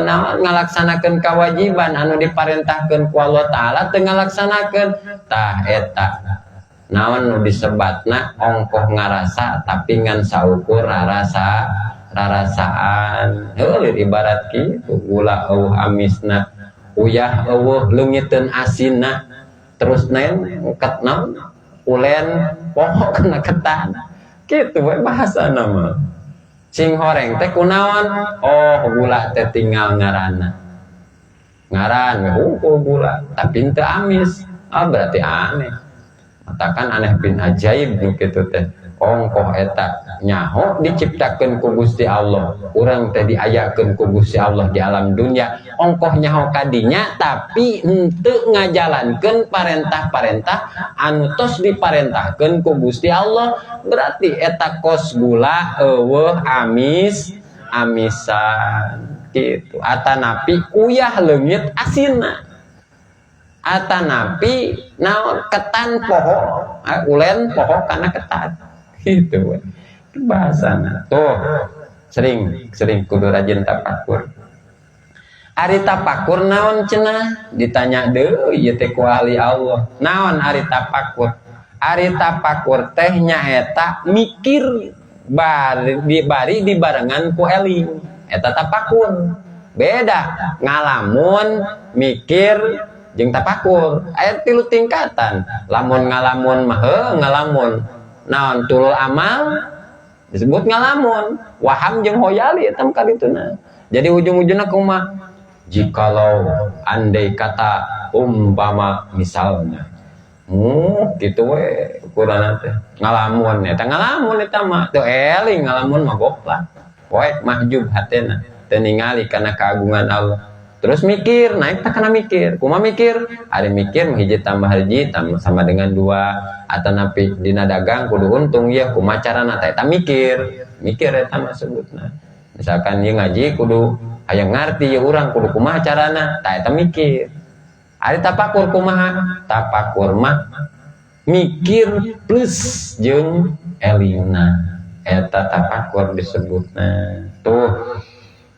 Speaker 1: naon ngalaksanakeun kewajiban anu diparentahkeun ku Allah Taala teu ngalaksanakeun. Tah eta naon nu disebatna ongkoh ngarasa tapi ngan saukur rarasa rarasaan. Heulir ibarat kitu gula eueuh amisna, uyah eueuh leungiteun asinna, terus naon ket naon ulen poho kana ketan kitu we bahasana mah. Sing horeng teh kunaon? Oh gula teh tinggal ngaranna, ngaran we hungkul gula tapi teu amis. Ah berarti aneh, katakan aneh bin ajaib nu kitu teh. Ongkoh eta nyaho diciptakeun ku Gusti Allah, urang teh diayakeun ku Gusti Allah di alam dunia, ongkoh nyaho kadinya tapi henteu ngajalankeun parentah-parentah anu tos diparentahkeun ku Gusti Allah, berarti eta kos gula eueuh amis amisan gitu. Atanapi uyah leungit asinna, atanapi naon ketan poho, ulen poho kana ketan gitu we bahasana. Tuh sering sering kudu rajin tapakur. Ari tapakur naon cenah ditanya deui ieu teh ku ahli Allah. Naon ari tapakur? Ari tapakur teh nyaeta mikir bari bari dibarengan ku eling, eta tapakur. Beda ngalamun, mikir jeung tapakur aya tilu tingkatan. Lamun ngalamun mah heuh ngalamun naon tulul amal disebut ngalamun, waham jeung hoyali eta mah kadituna. Jadi ujung-ujungna kumaha? Jikalau andai kata umpama misalnya, gitu we ukuran teh ngalamun. Eta ngalamun eta mah teu eling, ngalamun mah goplak poek mahjub hatena teu ningali kana keagungan Allah. Terus mikir, naik tak kana mikir. Kumaha mikir? Ari mikir mah hiji tambah hiji tambah sama dengan dua, atanapi dina dagang kudu untung ya kumaha carana, tah eta mikir. Mikir eta mah sebutna. Misalkan ieu ngaji kudu hayang ngarti ieu urang kudu kumaha carana, tah eta mikir. Ari tapakur kumaha? Tapakur mah mikir plus jeung elingna, eta tapakur disebutna. Tuh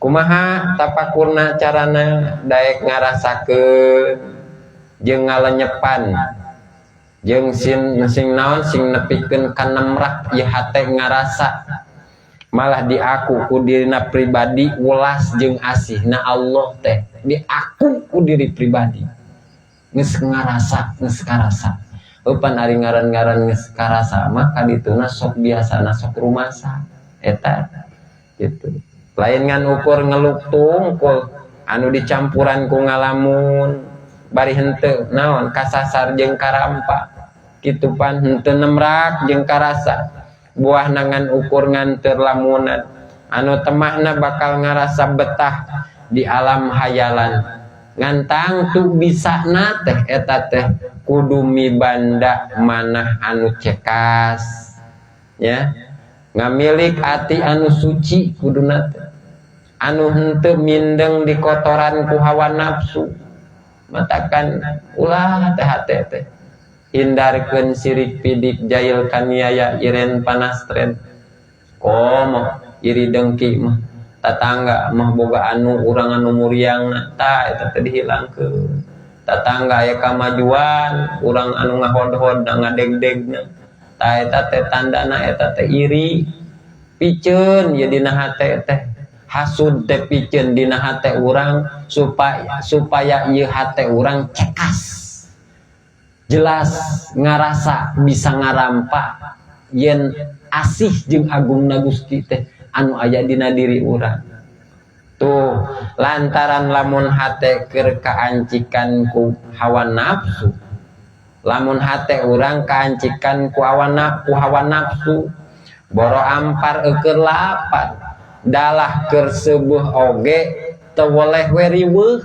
Speaker 1: kumaha tapakurna carana daek ngarasakeun jeung ngalenyepan jeung sin sing naon sing nepikeun kanemrak ieu hate ngarasa malah diaku ku dirina pribadi welas jeung asihna Allah teh diaku ku diri pribadi geus ngarasa geus karasa. Eupan ari ngaran-ngaran geus karasa mah kadituna sok biasana sok rumasa eta gitu. Lain ngan ukur ngeluk tungkul anu dicampuran ku ngalamun bari henteu naon kasasar jeung karampa kitu pan henteu nemrak jeung karasa buah nangan ukur nganteur lamunan anu temahna bakal ngarasa betah di alam hayalan ngantang tu bisa na teh eta teh kudu mibanda manah anu cekas ya ngamilik ati anu suci kuduna teh anu henteu mindeng di kotoran ku hawa nafsu. Matakan ulah teh hate teh hindarkeun sirik pidik jail kaniaya iren panastren. Komo iri dengki mah tatangga mah boga anu urang anu muriangna tah eta teh dihilangkeun. Tatangga aya kamajuan urang anu ngahodhod ngadegdegna tah eta teh tandana eta teh iri. Piceun ye dina hate teh hasud teh piceun dina hate urang supaya ieu hate urang cekas jelas ngarasa bisa ngarampa yen asih jeung agungna Gusti teh anu aya dina diri urang. Tuh lantaran lamun hate keur kaancikan ku hawa nafsu, lamun hate urang kaancikan ku hawa nafsu, boro ampar eueur lapar dalah keur seubeah oge teu weleh we riweuh.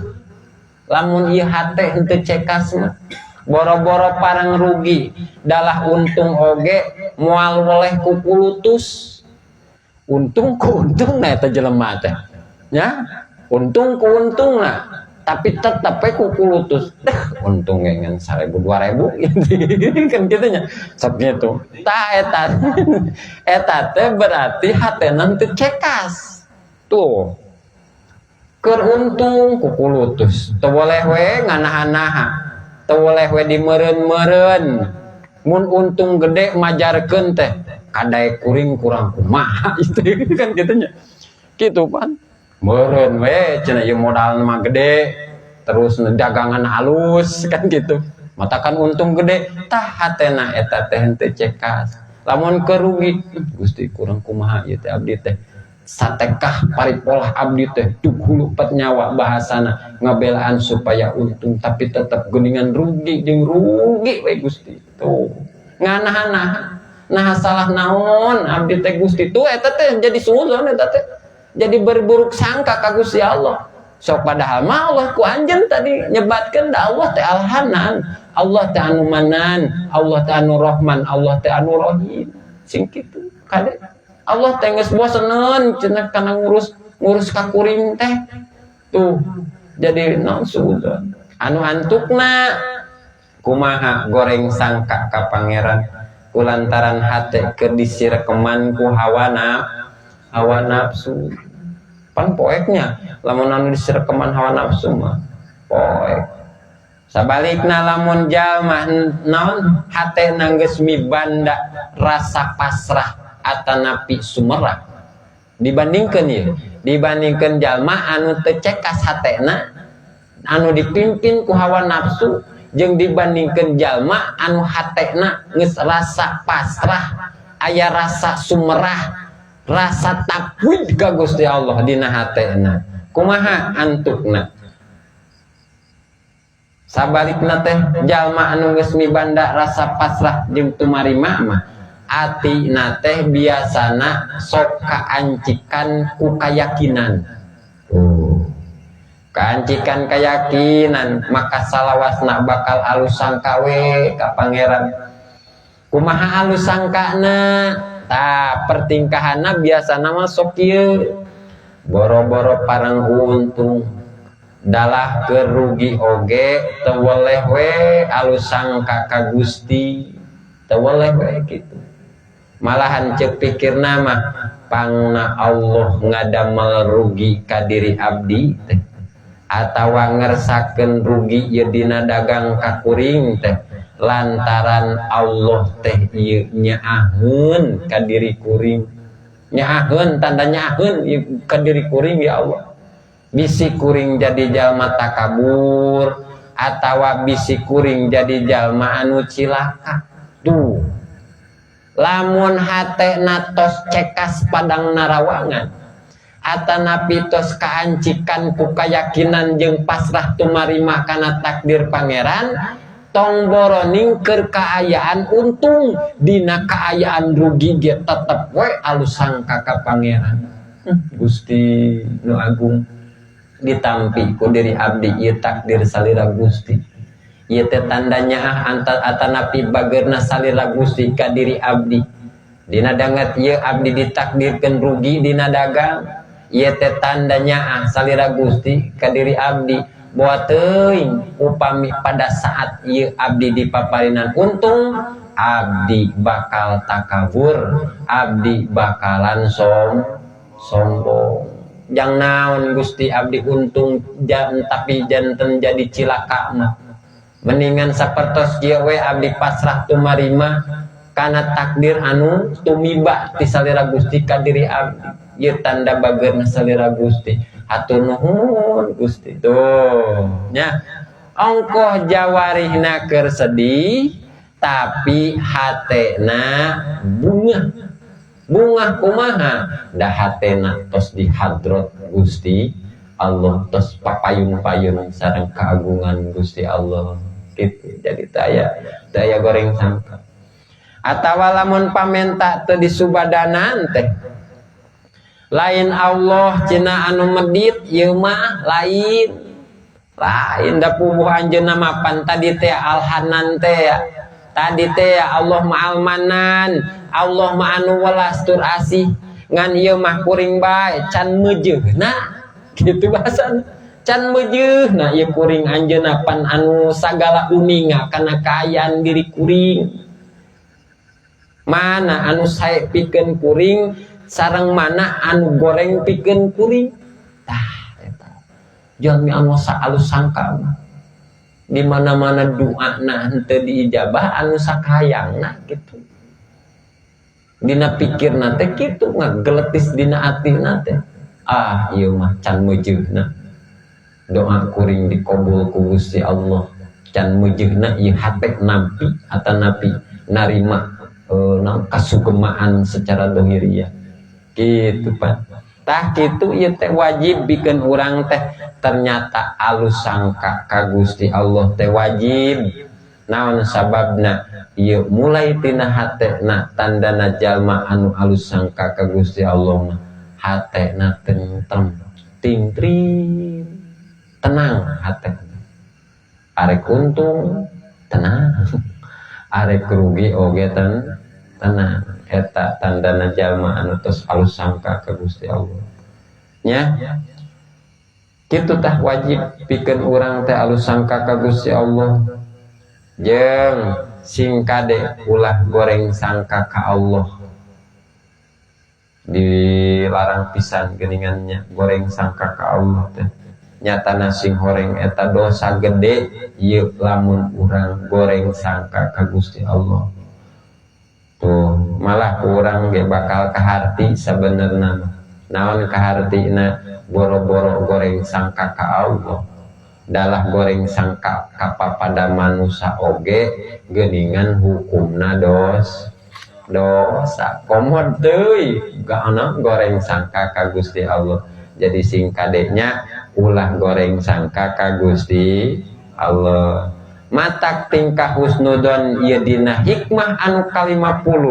Speaker 1: Lamun ieu hate henteu cekas mah boro-boro parang rugi dalah untung oge moal weleh ku pulutus. Untung ku untung na eta jelema teh nya, untung ku untung na tapi tetep we ku pulutus. Deh untung ge ngan 1000 2000 kan kitu nya sok kitu tah eta. Eta teh berarti hatena teu cekas. Tuh keur untung ku pulutus teu boleh we nganaha-naha, teu boleh we dimeureun-meureun. Mun untung gede majarkeun teh kadaek kuring kurang kumaha itu kan kitu nya. Kitu pan meureun we cenah ieu modalna mah gede terus dagangan halus kan gitu, matakan untung gede tah hatena eta teh henteu cekas. Lamun kerugi Gusti kurang kumaha ieu teh abdi teh satekah paripolah abdi teh duk hulu pat nyawa bahasana ngabelaan supaya untung tapi tetep geuningan rugi jeung rugi we Gusti. Tuh nganaha-naha nah salah naon abdi teh Gusti. Tuh eta teh jadi suudzon, eta teh jadi berburuk sangka ka Gusti Allah. Sok padahal mah Allah ku anjeun tadi nyebatkeun da Allah teh Al-Hanan, Allah teh anu Manan, Allah teh anu Rahman, Allah teh anu Rahim. Sing kitu kade Allah teh geus boseneun cenah kana ngurus ka kuring teh. Tuh jadi naon suudzon anu antukna kumaha goreng sangka ka pangeran kulantaran hate keur disirekeman ku hawa nafsu. Pan poeknya lamun anu disirekeman hawa nafsu mah poek. Sabalikna lamun jalma naon hate geus mibanda rasa pasrah atanapi sumerah dibandingkeun ieu dibandingkeun jalma anu teu cekas hatena anu dipimpin ku hawa nafsu jeung dibandingkeun jalma anu hatena geus rasa pasrah aya rasa sumerah rasa tafwid ka Gusti Allah dina hatena kumaha antukna. Sabalikna teh jalma anu geus mibanda rasa pasrah jeung tumarima mah atina teh biasana sok kaancikan ku kayakinan. Tuh kaancikan keyakinan maka salawasna bakal alus sangka we ka pangeran. Kumaha alus sangkana? Tah pertingkahanna biasana mah sok kieu boro-boro parang untung dalah kerugi oge teu weleh we alus sangka ka Gusti, teu weleh we kitu. Malahan ceuk pikirna mah pangna Allah ngadamel rugi ka diri abdi teh atawa ngersakeun rugi ieu dina dagang ka kuring teh lantaran Allah teh ieu nyaaheun ka diri kuring, nyaaheun tanda nyaaheun ieu ka diri kuring ya Allah. Bisi kuring jadi jalma takabur atawa bisi kuring jadi jalma anu cilaka. Tuh lamun hate natos cekas padang narawangan atanapi tos kaancikan ku kayakinan jeung pasrah tumarima kana takdir pangeran, tong boroning keur kaayaan untung dina kaayaan rugi ge tetep we alus sangka ka pangeran. Gusti nu agung ditampi ku diri abdi ieu takdir salira Gusti. Ieu teh tandanya ah atanapi bageurna salira Gusti ka diri abdi. Dina danget ieu abdi ditakdirkeun rugi dina dagang, ieu teh tandanya ah salira Gusti ka diri abdi. Boa teuing upami pada saat ieu abdi dipaparinan untung Abdi bakal takabur, abdi bakalan sombong. Jang naon Gusti abdi untung jan, tapi janten jadi cilaka mah. Mendingan sapertos kieu we abdi pasrah tumarima kana takdir anu tumiba ti salira Gusti ka diri abdi. Ieu tanda bageurna salira Gusti. Hatur nuhun Gusti. Tuh nya. Ongkoh jawarihna keur sedih tapi hatena bunga. Bunga kumaha? Da hatena tos di hadrat Gusti Allah, tos papayun-payun sareng keagungan Gusti Allah gitu. Jadi daya goreng sangka. Atawa lamun pamenta teu disubadanan teh lain Allah cenah anu medit ieu mah, lain lain da puguh anjeunna mapan tadi teh alhanan teh ya. Tadi teh ya Allah ma'al manan, Allah ma anu welas tur asih, ngan ieu mah kuring bae can meujeuna gitu bahasana. Can meujeuna ieu kuring, anjeunna pan anu sagala uninga kana kaayaan diri kuring. Mana anu sae pikeun kuring sareng mana anu goreng pikeun kuring. Tah eta. Jalmi anu alus sangka mah. Di mana-mana doa na henteu diijabah anu sakayangna gitu. Dina pikirna teh kitu, ngageletis dina atina teh. Ah, ieu mah can meujeuna. Doa kuring dikabul ku Gusti Allah. Can meujeuna ieu hate nampi atanapi narima naon kasugemaan secara dohiriah. Gitu Pak. Tah kitu ieu teh wajib bikin urang teh ternyata alus sangka ka Gusti Allah teh wajib. Naon sababna? Ieu mulai tina hatena, tandana jalma anu alus sangka ka Gusti Allah mah hatena tentrem, tingtrim, tenang hatena. Arek untung tenang, arek rugi oge tenang. Eta tandana jalma anu tos alus sangka ka Gusti Allah. Nya kitu tah wajib pikeun urang teh alus sangka ka Gusti Allah. Jeung sing kade ulah goreng sangka ka Allah. Dilarang pisan geuningannya goreng sangka ka Allah teh. Nyatana sing horeng eta dosa gede ieu lamun urang goreng sangka ka Gusti Allah. Tuh malah kurang ge bakal kaharti sabenerna mah. Naon kahartina? Boro-boro goreng sangka ka Allah, dalah goreng sangka kapapada manusa oge geuningan hukumna dosa. Komod deui gana goreng sangka ka Gusti Allah. Jadi sing kadenya ulah goreng sangka ka Gusti Allah. Matak tingkah husnudon ieu dina hikmah anu ka-50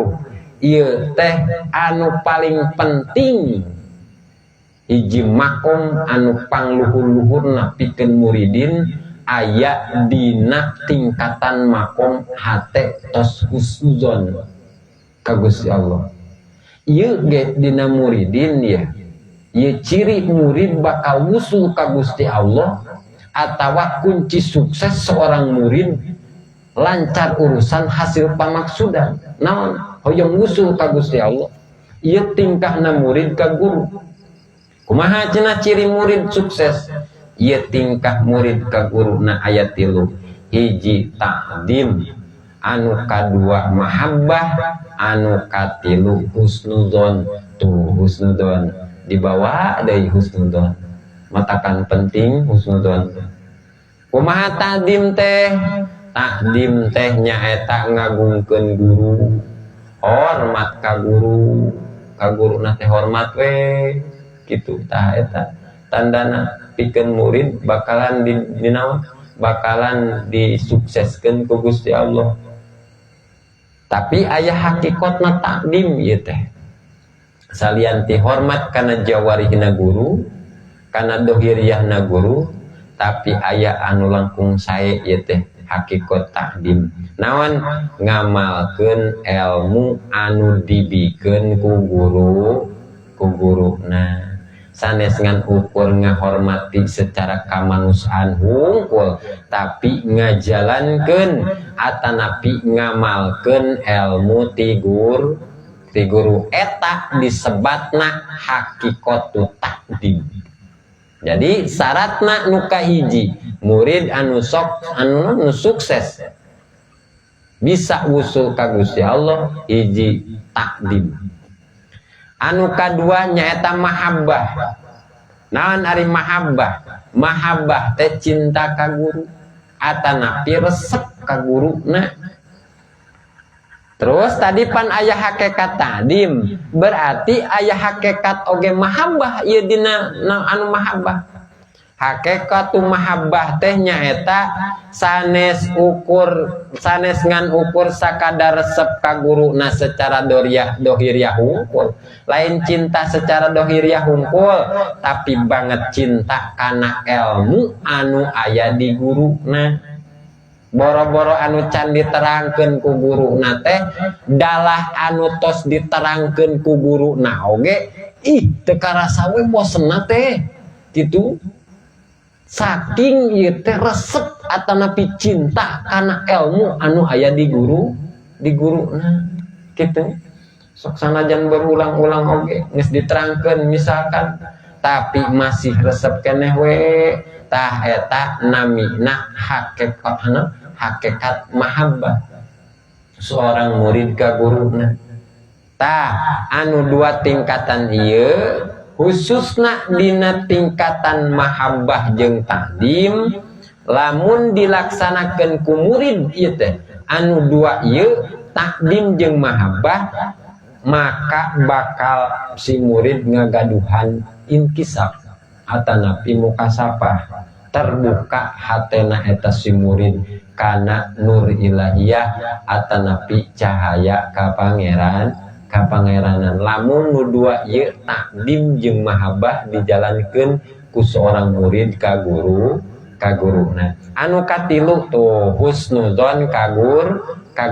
Speaker 1: ieu teh anu paling penting, hiji makom anu pangluhur-luhurna pikeun muridin aya dina tingkatan makom hate tos husnuzon ka Gusti Allah. Ieu ge dina muridin ya, ieu ciri murid bakal wusul ka Gusti Allah atawa kunci sukses seorang murid lancar urusan hasil pamaksudan. Naon? Hoyong wusul ka Gusti Allah. Ieu tingkahna murid ka guru. Kumaha cenah ciri murid sukses? Ieu tingkah murid ka guruna aya tilu. Hiji takdim, anu kadua mahabbah, anu katilu husnuzon. Tuh husnuzon dibawa deui, husnuzon matakan penting husnuzon. Kumaha takdim teh? Takdim teh nyaeta ngagungkeun guru, hormat ka guru, ka guruna teh hormat we kitu. Tah eta tandana pikeun murid bakalan di naon, bakalan disukseskeun ku Gusti Allah. Tapi aya hakikatna takdim ieu teh, salian ti hormat kana jawarihna guru, kana dohiriyahna guru, tapi aya anu langkung sae ieu teh hakikat takdim. Naon? Ngamalkeun ilmu anu dibikeun ku guru, ku guruna. Sanes ngan ukur ngahormati secara kamanusiaan hungkul, tapi ngajalankeun atanapi ngamalkeun ilmu ti guru eta disebatna hakikatu takdim. Jadi syaratna nu kahiji, murid anu sok anu nu sukses bisa wusul ka Gusti Allah, hiji takdim. Anu kadua nyaeta mahabbah. Naon ari mahabbah? Mahabbah teh cinta ka guru atanapi resep ka guruna. Terus tadi pan aya hakikat takdim, berarti aya hakikat oge mahabbah ieu dina anu mahabbah. Hakikat mahabbah teh nyaeta sanes ukur, sanes ngan ukur sakadar resep ka guruna secara doriah dohiriah hungkul, lain cinta secara dohiriah hungkul, tapi banget cinta kana ilmu anu aya di guruna. Boro-boro anu can diterangkeun ku guruna teh, dalah anu tos diterangkeun ku guruna oge ih teu karasa we bosenna teh gitu. Saking ieu teh resep atanapi cinta kana ilmu anu aya di guru, di guruna gitu. Sok sanajan berulang-ulang oge geus diterangkeun misalkan, tapi masih resep keneh we. Tah eta namina hakikat, hakikat mahabbah seorang murid ka guruna. Tah anu dua tingkatan ieu, khususna dina tingkatan mahabbah jeung takdim, lamun dilaksanakeun ku murid ieu teh anu dua ieu, takdim jeung mahabbah, maka bakal si murid ngagaduhan inkisaf atanapi mukasafah, terbuka hatena eta si murid kana nur ilahiyah atanapi cahaya ka pangeran, kapangeranan. Lamun nu dua ieu, takdim jeung mahabbah, dijalankeun ku seorang murid ka guru, ka guruna. Anu katilu tuh husnuzon ka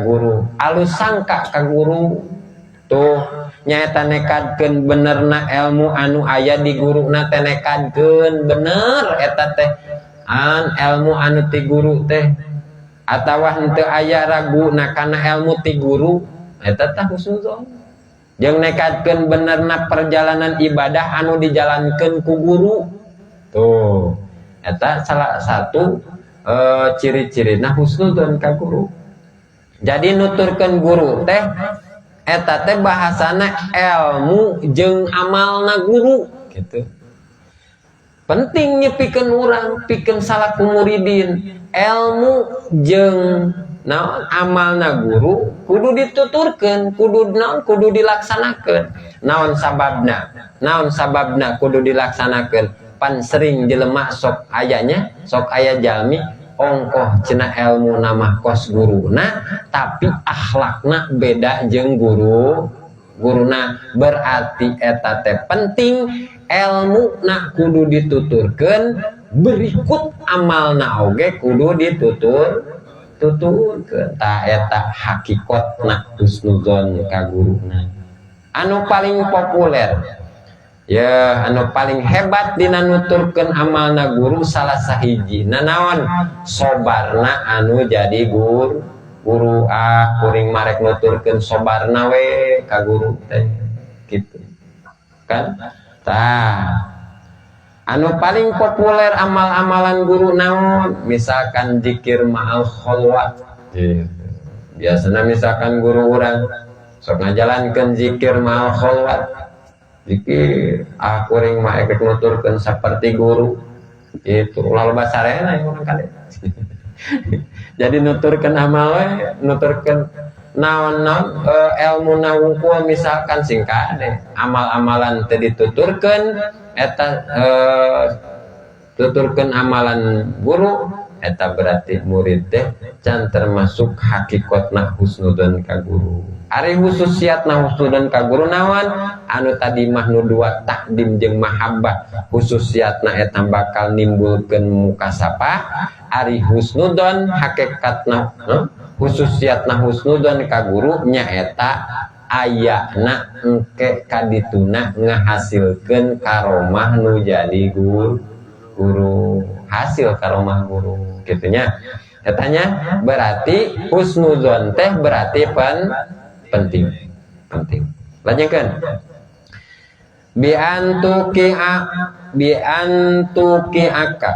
Speaker 1: guru, alus sangka ka guru tuh nyaeta nekadkeun benerna ilmu anu aya di guruna teh, nekadkeun bener eta teh an ilmu anu ti guru teh, atawa henteu aya raguna kana ilmu ti guru eta tah husnuzon. Jeung nekadkeun benerna perjalanan ibadah anu dijalankeun ku guru tuh, eta salah satu ciri-cirina husnuzon ka guru. Jadi nuturkeun guru teh eta teh bahasana ilmu jeung amalna guru gitu. Penting pikeun urang, pikeun salaku muridin, ilmu jeung naon amalna guru kudu dituturkeun, kudu naon, kudu dilaksanakeun. Naon sababna? Naon sababna kudu dilaksanakeun? Pan sering jelema sok ayanya, sok aya jalmi ongkoh cenah ilmu nama kos guruna, tapi akhlakna beda jeung guru guruna. Berarti eta teh penting, ilmu na kudu dituturkeun, berikut amalna oge kudu ditutur tuturkeun. Tah eta hakikatna husnuzon ka guruna. Anu paling populer ya, anu paling hebat dina nuturkeun amalna guru, salah sahiji nanaon? Sobarna anu jadi guru guru. Ah, kuring marek nuturkeun sobarna we ka guru teh gitu kan. Tah anu paling populer amal-amalan guru naon? Misalkan zikir ma'al kholwat gitu. Biasanya misalkan guru urang sok ngajalankeun zikir ma'al kholwat, zikir. Ah, kuring mah efek nuturkeun seperti guru itu, ulah loba sarena yang urang kade. Jadi nuturkeun amal we, nuturkeun naon-naon ilmu wungkul misalkan, sing kade amal-amalan teh dituturkeun eta tuturkeun amalan guru eta berarti murid teh can termasuk hakikatna husnudon ka guru. Ari khususiatna husnudon ka guru naon? Anu tadi mah nu dua, takdim jeung mahabbah, khususiatna eta bakal nimbulkeun mukasafah. Ari husnudon hakikatna, khususiatna husnudon ka guru nyaeta Ayana engke kadituna ngahasilkeun karomah nu jadi guru, guru hasil karomah guru gitunya. Katanya berarti husnuzon teh berarti penting penting. Lanjutkan. Bi antuki aka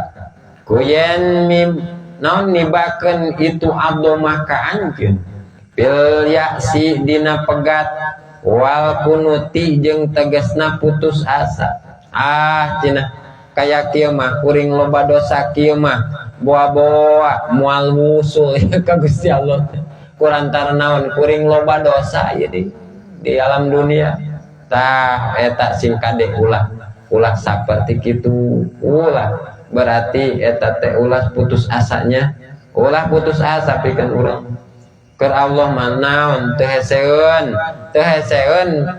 Speaker 1: kuyen mim naon nibakeun itu adomah ka anjeun fil ya'si dina pegat, wal kunuti jeung tegasna putus asa. Ah, cenah, kaya kieu mah kuring loba dosa kieu mah boa-boa moal wusul ka Gusti Allah kurantara naon kuring loba dosa ya di alam dunia. Tah, eta sing kade ulah ulah saperti kitu, ulah. Berarti eta teh ulah putus asanya, ulah putus asa pikeun urang. Keur Allah mah naon teu heseun, teu heseun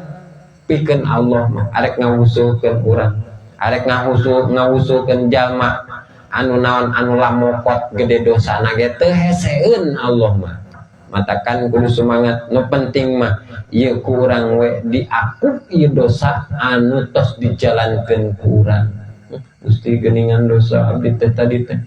Speaker 1: pikeun Allah mah arek ngawusulkeun urang, arek ngawusulkeun jalma anu naon anu lamokot gede dosana ge teu heseun Allah mah. Matakan kudu semangat. Nu penting mah ieu ku urang we diaku ieu dosa anu tos dijalankeun ku urang. Gusti, geuningan dosa abdi teh tadi teh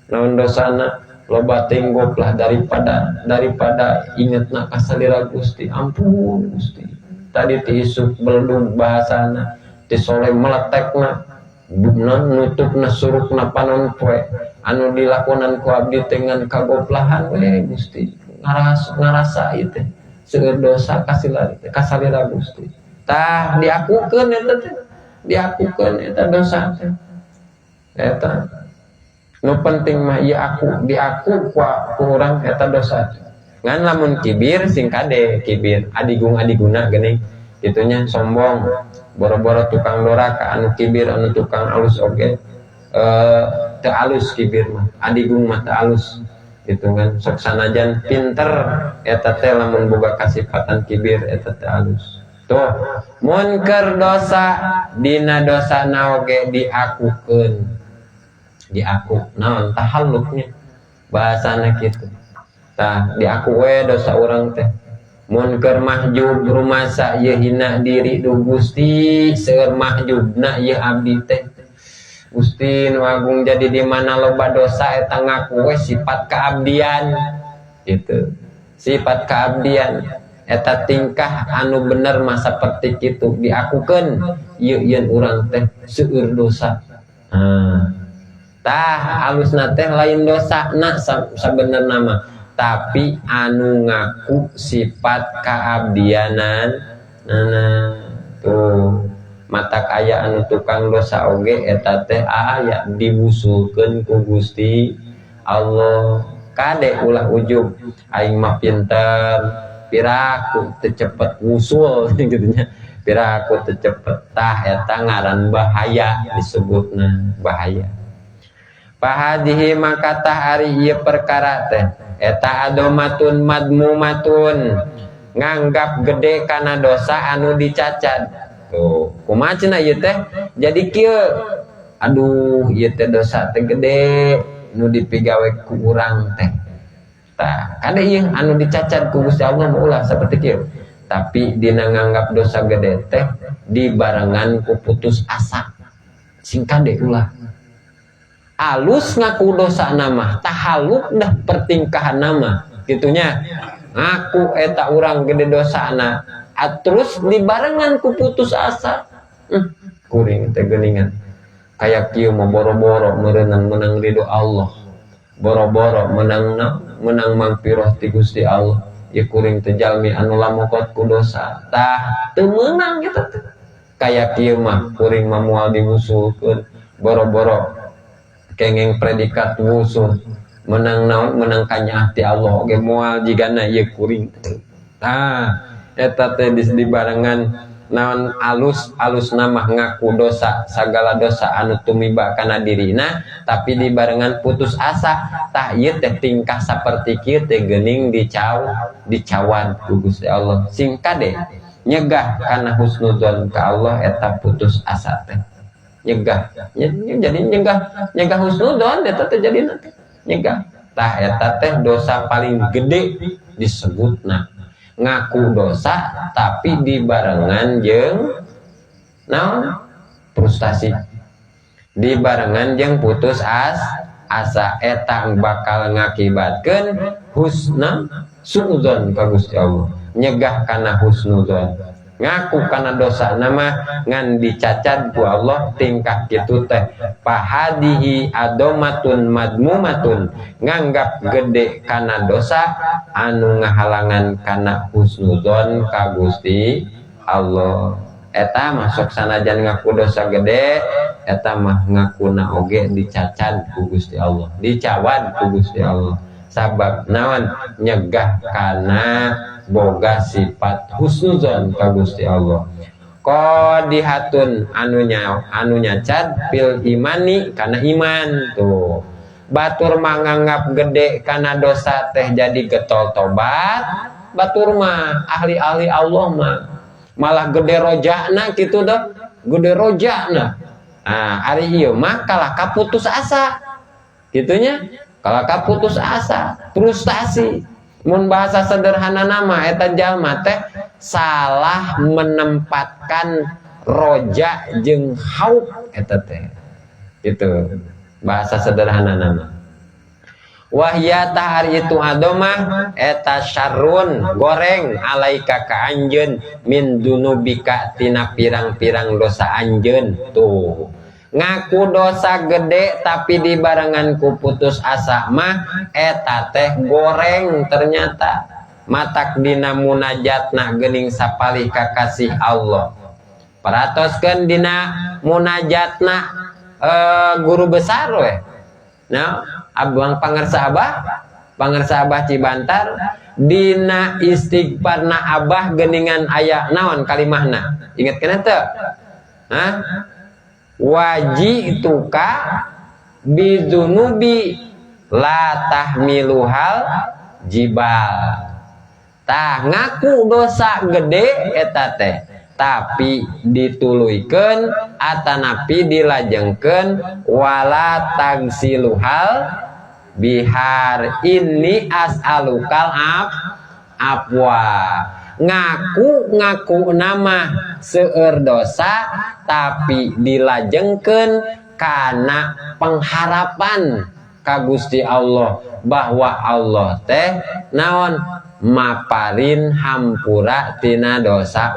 Speaker 1: naon dosana loba teuing lah, daripada daripada ingetna kasalira. Gusti, ampun Gusti, tadi ti isuk beledug bahasana, ti sore meletekna, nutupna surukna panon poe anu dilakonan ku abdi dengan kagoplahan we. Gusti, ngarasa ngarasa ieu teh seueur dosa kasalira kasalira Gusti. Tah, diakukeun eta teh, diakukeun eta dosa teh. Eta nu penting mah ieu aku diaku ku urang eta dosa. Ngan lamun kibir sing kade, kibir adigung adiguna geuning itunya, sombong, boro-boro tukang doraka anu kibir, anu tukang alus oge teu alus kibir mah, adigung mah teu alus gitu kan. Sok sanajan pinter eta teh lamun boga kasifatan kibir eta teu alus. Tuh, mun keur dosa, dina dosa oge diakukeun, diaku naon tahalluknya bahasana kitu. Tah, diaku we dosa urang teh. Mun keur mahjub rumasa ieu hina diri, duh Gusti, seueur mahjubna ieu abdi teh, Gusti nu agung. Jadi di mana loba dosa eta ngaku we sifat keabdian gitu, sifat keabdian eta tingkah anu bener mah saperti kitu, diakukeun ieu yen urang teh seueur dosa. Nah, tah alusna teh lain dosa na sabenerna mah, tapi anu ngaku sifat keabdianan. Nah, tuh mata kaya anu tukang dosa oge eta teh aya diwusulkeun ku Gusti Allah. Kade ulah ujub, aing mah pinter, piraku teu cepet wusul gitu nya, piraku teu cepet. Tah, eta ngaran bahaya, disebutna bahaya. Fahadihi maka tah ari ieu perkara teh eta adomatun madmumatun, nganggap gede kana dosa anu dicacat. Tuh, kumaha cenah ieu teh? Jadi kieu, aduh, ieu teh dosa teh gede nu dipigawe ku urang teh. Tah, kade ieu anu dicacat ku Gusti Allah mah ulah saperti kieu, tapi dina nganggap dosa gede teh dibarengan ku putus asa, sing kade ulah. Alus ngaku dosa nama, tahaluk dah pertingkahan nama gitunya, ngaku eta urang gede dosana, terus dibarengan ku putus asa. Kuring teh geuningan kaya kieu mah boro-boro meureunan menang ridho Allah, boro-boro menang menang mangpiroh ti Gusti Allah, ya kuring teh jalmi anu lamokot ku dosa. Tah, teu meunang eta teh. Kaya kieu mah kuring mah moal diwusulkeun, boro-boro kengeng predikat wusul, menang naon, menang kanyaah ti Allah oge moal jigana ieu kuring. Tah, eta teh dibarengan naon, alus alus nama ngaku dosa, segala dosa anu tumiba kana dirina, tapi dibarengan putus asa. Tah, ieu teh tingkah saperti kieu teh geuning dicawan ku Gusti Allah. Sing kade nyegah kana husnudzon ka Allah eta putus asa teh nyegah, jadi nyegah nyegah husnudzon eta teh, jadi nyegah. Tah, eta teh dosa paling gede disebutna. Ngaku dosa tapi dibarengan jeung naon? Frustasi, dibarengan jeung putus asa. Eta bakal ngakibatkeun husna suudzon ka Gusti Allah, nyegah kana husnuzon. Ngaku kana dosa nama ngan dicacad ku Allah tingkah kitu teh. Fahadihi adhomatun madzmumatun, nganggap gede kana dosa anu ngahalangan kana husnuzon ka Gusti Allah. Eta masuk sanajan ngaku dosa gede, eta mah ngakuna oge dicacad ku Gusti Allah, dicawad ku Gusti Allah. Sabab naon? Nyegah kana boga sifat husnuzon ka Gusti Allah. Qadihatun, anu nyacad, fil imani, kana iman. Tuh, batur manganggap gede kana dosa teh jadi getol tobat. Batur mah ahli-ahli Allah mah malah gede rojakna gitu dah, gede rojakna. Nah, ari ieu mah kalah ka putus asa gitunya, kalah ka putus asa, frustasi. Mun bahasa sederhana nama, eta jalma teh salah menempatkan roja jeung khauf eta teh. Itu bahasa sederhana nama. Wahya, tah ari itu adhomah eta, syarrun, goreng, alaika, ka anjeun, min dzunubika, tina pirang-pirang dosa anjeun. Tuh, ngaku dosa gede tapi dibarengan ku putus asa mah eta teh goreng ternyata. Matak dina munajatna geuning sapalih kakasih Allah, perhatoskeun dina munajatna guru besar we. Nah, abang Pangersa Abah, Pangersa Abah Cibantar, dina istighfarna Abah geningan aya naon kalimahna? Ingat kana teu? Hah? Waji'tuka bidzunubi la tahmiluhal jibal. Tah, ngaku dosa gede eta teh tapi dituluykeun atanapi dilajengkeun wala tagsiluhal bihar, inni as'alukal afwa. Ngaku ngaku nama seueur dosa tapi dilajengkeun kana pengharapan ka Gusti Allah bahwa Allah teh naon, maparin hampura tina dosa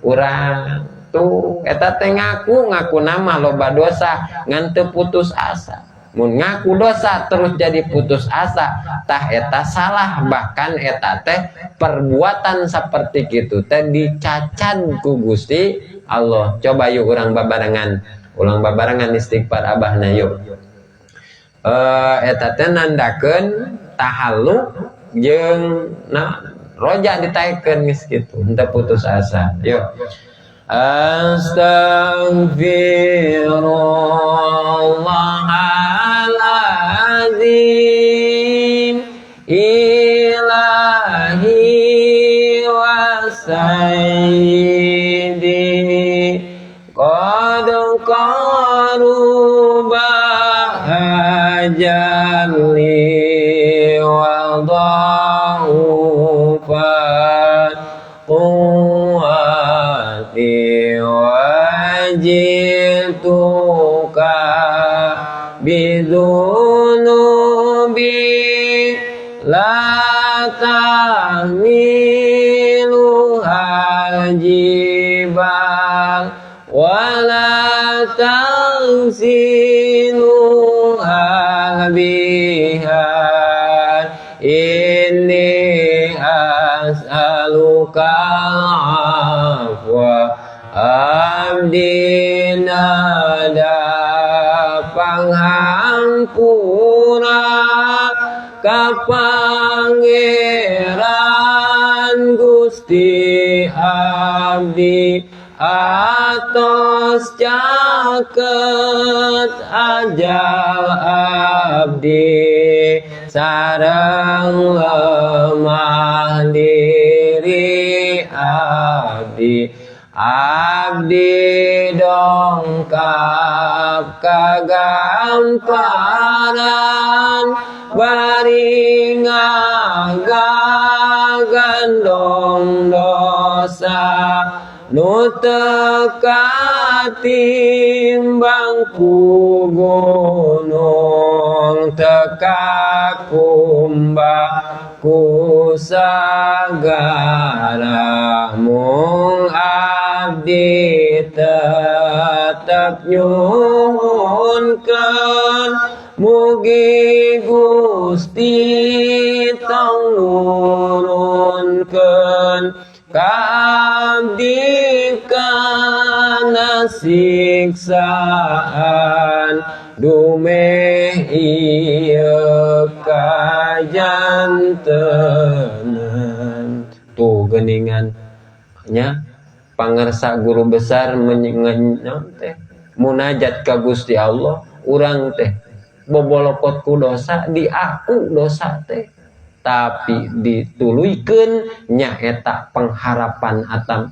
Speaker 1: urang. Tuh, eta teh ngaku ngaku nama loba dosa ngan teu putus asa. Mun ngaku dosa terus jadi putus asa, tah eta salah. Bahkan eta teh perbuatan seperti itu teh dicacad ku Gusti Allah. Coba yuk urang babarengan, ulang babarengan istighfar Abahna yuk. Eta teh nandakeun tahallu jeung nah roja ditaekkeun geus kitu, henteu putus asa. Yuk. Astaghfirullahalazim, ilahi wa sayyidi, qad qaruba ajali wa dha'ufat quwwati, waji'tuka bidzunubi la tahmiluhal jibal wa la tagsiluhal bihar, inni as'aluka afwa. Abdi nada panghampura ka Pangeran Gusti, abdi atos caket ajal abdi sareng lemah diri abdi. Abdi. Abdi dongkap ka gamparan, bari ngagandong dosa nu teu katimbang ku gunung, teu kakumbah ku sagara. Mung abdi tetep nyuhunkeun, mugi Gusti tong nurunkeun ka abdi kana siksaan, dumeh ieu kajantenan. Tuh geningan nya, pangersa guru besar teh munajat ka Gusti Allah. Urang teh bobolokot ku dosa, diaku dosa teh, tapi dituluykeun nyaeta pengharapan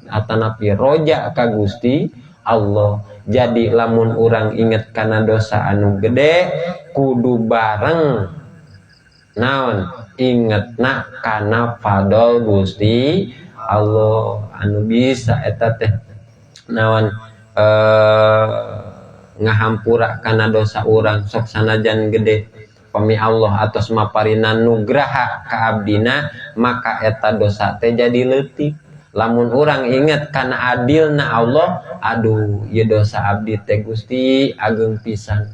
Speaker 1: atanapi roja ka Gusti Allah. Jadi lamun urang inget kana dosa anu gede, kudu bareng naon? Ingetna kana fadol Gusti Allah anu bisa eta teh naon, ngahampura kana dosa urang sok sanajan gede. Pami Allah atos maparinan nugraha ka abdina, maka eta dosa teh jadi leutik. Lamun urang inget kana adilna Allah, aduh, ieu dosa abdi teh, Gusti, ageng pisan,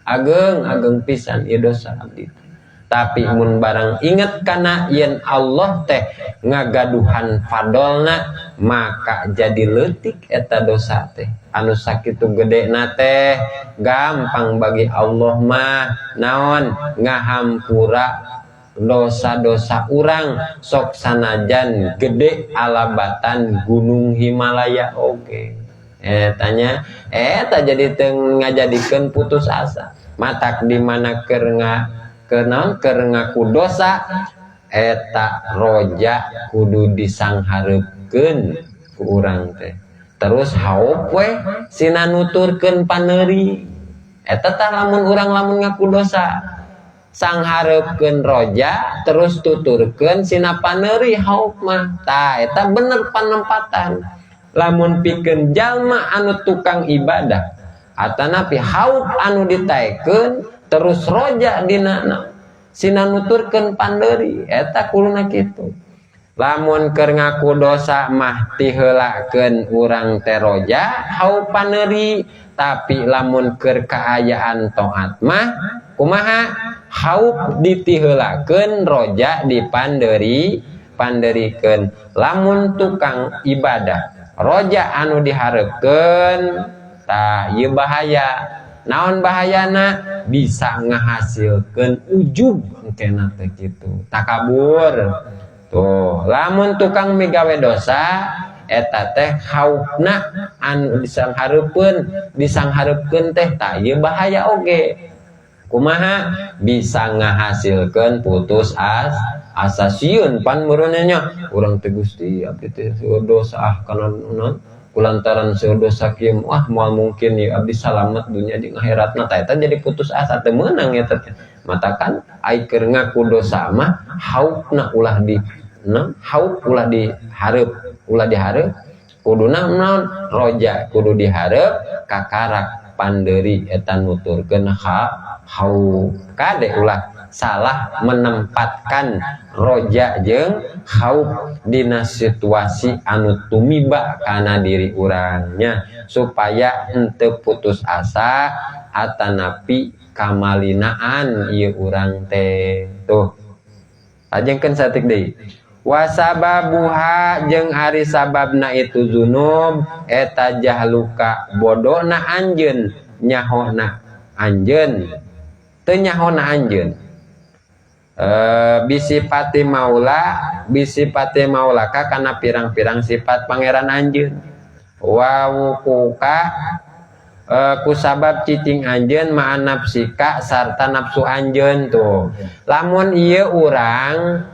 Speaker 1: ageng ageng pisan ieu dosa abdi. Tapi mun barang inget kana yen Allah teh ngagaduhan fadolna, maka jadi leutik eta dosa teh anu sakitu gedena teh. Gampang bagi Allah mah naon? Ngahampura dosa-dosa urang sok sanajan gede alabatan gunung Himalaya. Oke, tanya eta jadi teu ngajadikeun putus asa. Matak di mana keur naon, keur ngaku dosa eta roja kudu disanghareupeun ku urang teh, terus haop we sina nuturkeun paneuri eta. Tah, lamun urang lamun ngaku dosa sanghareupeun roja, terus tuturkeun sina paneuri, haop mah tah eta bener panempatan. Lamun pikeun jalma anu tukang ibadah atanapi haop anu ditaekeun, terus roja dina sina nuturkeun pandeuri, eta kuluna kitu. Lamun keur ngaku dosa mah tiheulakeun urang teh roja, haop paneuri. Tapi lamun keur kaayaan taat mah kumaha? Haop ditiheulakeun, roja dipanderi panderikeun. Lamun tukang ibadah roja anu dihareupeun, tah ieu bahaya. Naon bahayana? Bisa ngahasilkeun ujub engkena teh kitu, takabur. Tuh, lamun tukang migawe dosa eta teh haupna anu disanghareupeun disanghareupeun teh, tah ieu bahaya oge. Kumaha? Bisa ngahasilkeun putus asa, sieun pan meureunnya nya urang teh, Gusti, abdi teh dosa ah, kana naon, kulantaran seueur dosa kieu, wah, moal mungkin ya abdi salamet dunya jeung akhiratna. Tah, eta jadi putus asa, teu meunang eta teh. Matakan ai keur ngaku dosa mah haupna ulah di naon, haup ulah dihareup, ulah dihareup. Kuduna naon? Roja kudu dihareup, kakarak pandeuri eta nuturkeun ha haup. Kade ulah salah menempatkan roja jeung haup dina situasi anu tumiba kana diri urangnya, supaya henteu putus asa atanapi kamalinaan ieu urang teh. Tuh, lajengkeun saeutik deui. Wasababuha jeung ari sababna itu zunub eta jahluka bodona anjeun, nyahona anjeun, teu nyahona anjeun bisipati maula, bisipati maulaka kana pirang-pirang sifat pangeran anjeun, wa wukuka kusabab cicing anjeun ma'an nafsika sarta nafsu anjeun. Tuh, lamun ieu urang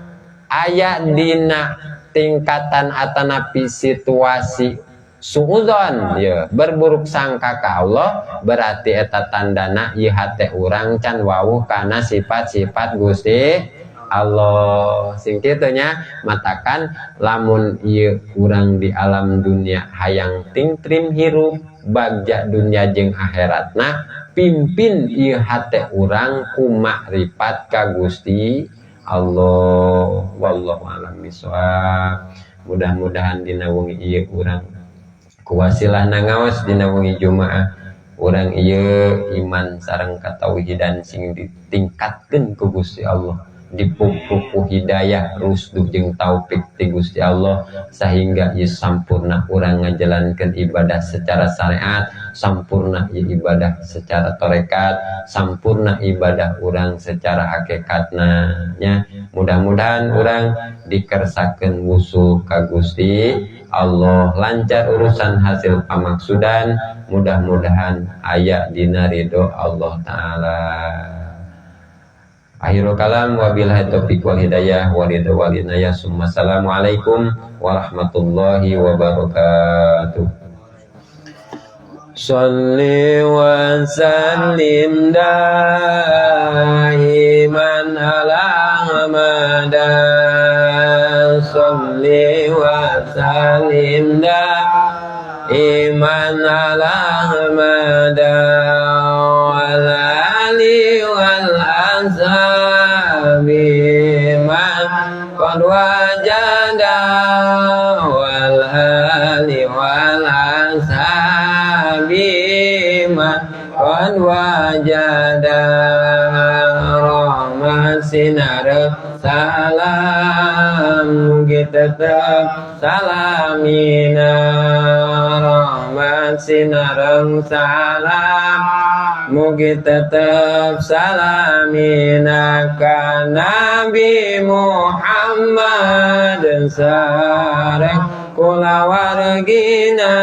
Speaker 1: aya dina tingkatan atanapi situasi Suudzon ya, berburuk sangka ka Allah, berarti eta tandana ieu hate urang can wawuh kana sifat-sifat Gusti Allah. Sing kitu nya. Matakan lamun ieu urang di alam dunia hayang tingtrim hirup, bagja dunia jeung akhiratna, pimpin ieu hate urang ku makrifat ka Gusti Allah. Wallahu a'lam bishawab. Mudah-mudahan dina wengi ieu urang kuwasilah ngaos dina wengi Jumaah, urang ieu iman sareng katauhidan sing ditingkatkeun ku Gusti Allah, dipupuk ku hidayah, rusdu jeung taufik ti Gusti Allah, sehingga ieu sampurna urang ngajalankeun ibadah secara syariat, sampurna ieu ibadah secara tarekat, sampurna ibadah urang secara hakikatna nya. Mudah-mudahan urang dikersakeun wusul ka Gusti Allah, lancar urusan hasil pamaksudan, mudah-mudahan aya dina ridho Allah Ta'ala. Akhirul kalam, wabillahi taufiq wal hidayah wa ridho wal inayah. Assalamualaikum warahmatullahi wabarakatuh. Shalli wa sallim daiman ala Ahmad. Shalli wa sallim daiman ala Ahmad wal ali wal ashabi man qad wajada, wal ali wal ashabi man qad wajada. Rahmat sinar salam mugi tetep salamina. Rahmat sinareng salam mugi tetep salamina ka Nabi Muhammad sareng kulawargina,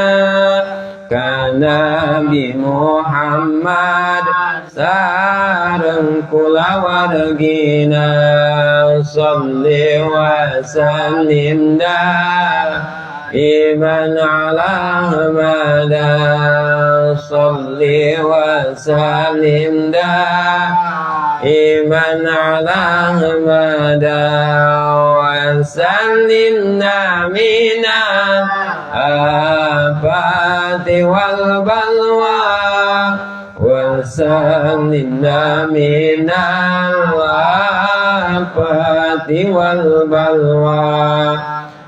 Speaker 1: ka Nabi Muhammad sareng kulawargina. Salli wa sallim daiman ala Ahmad. Salli wa sallim daiman ala Ahmad wa sallimna minal afati wal balwa, wa sallimna minal afati wal balwa.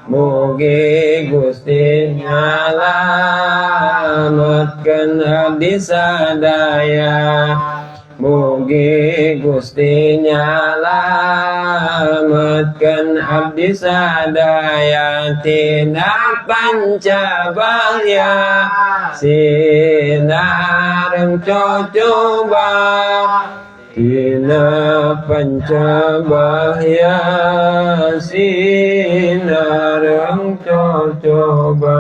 Speaker 1: Mugi Gusti nyalametkeun abdi sadaya. Mugi Gusti nyalametkeun abdi sadaya tina pancabahya sinareng cocoba, tina pancabahya sinareng cocoba.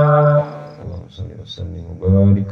Speaker 1: Allahumma shalli wa sallim wa barik.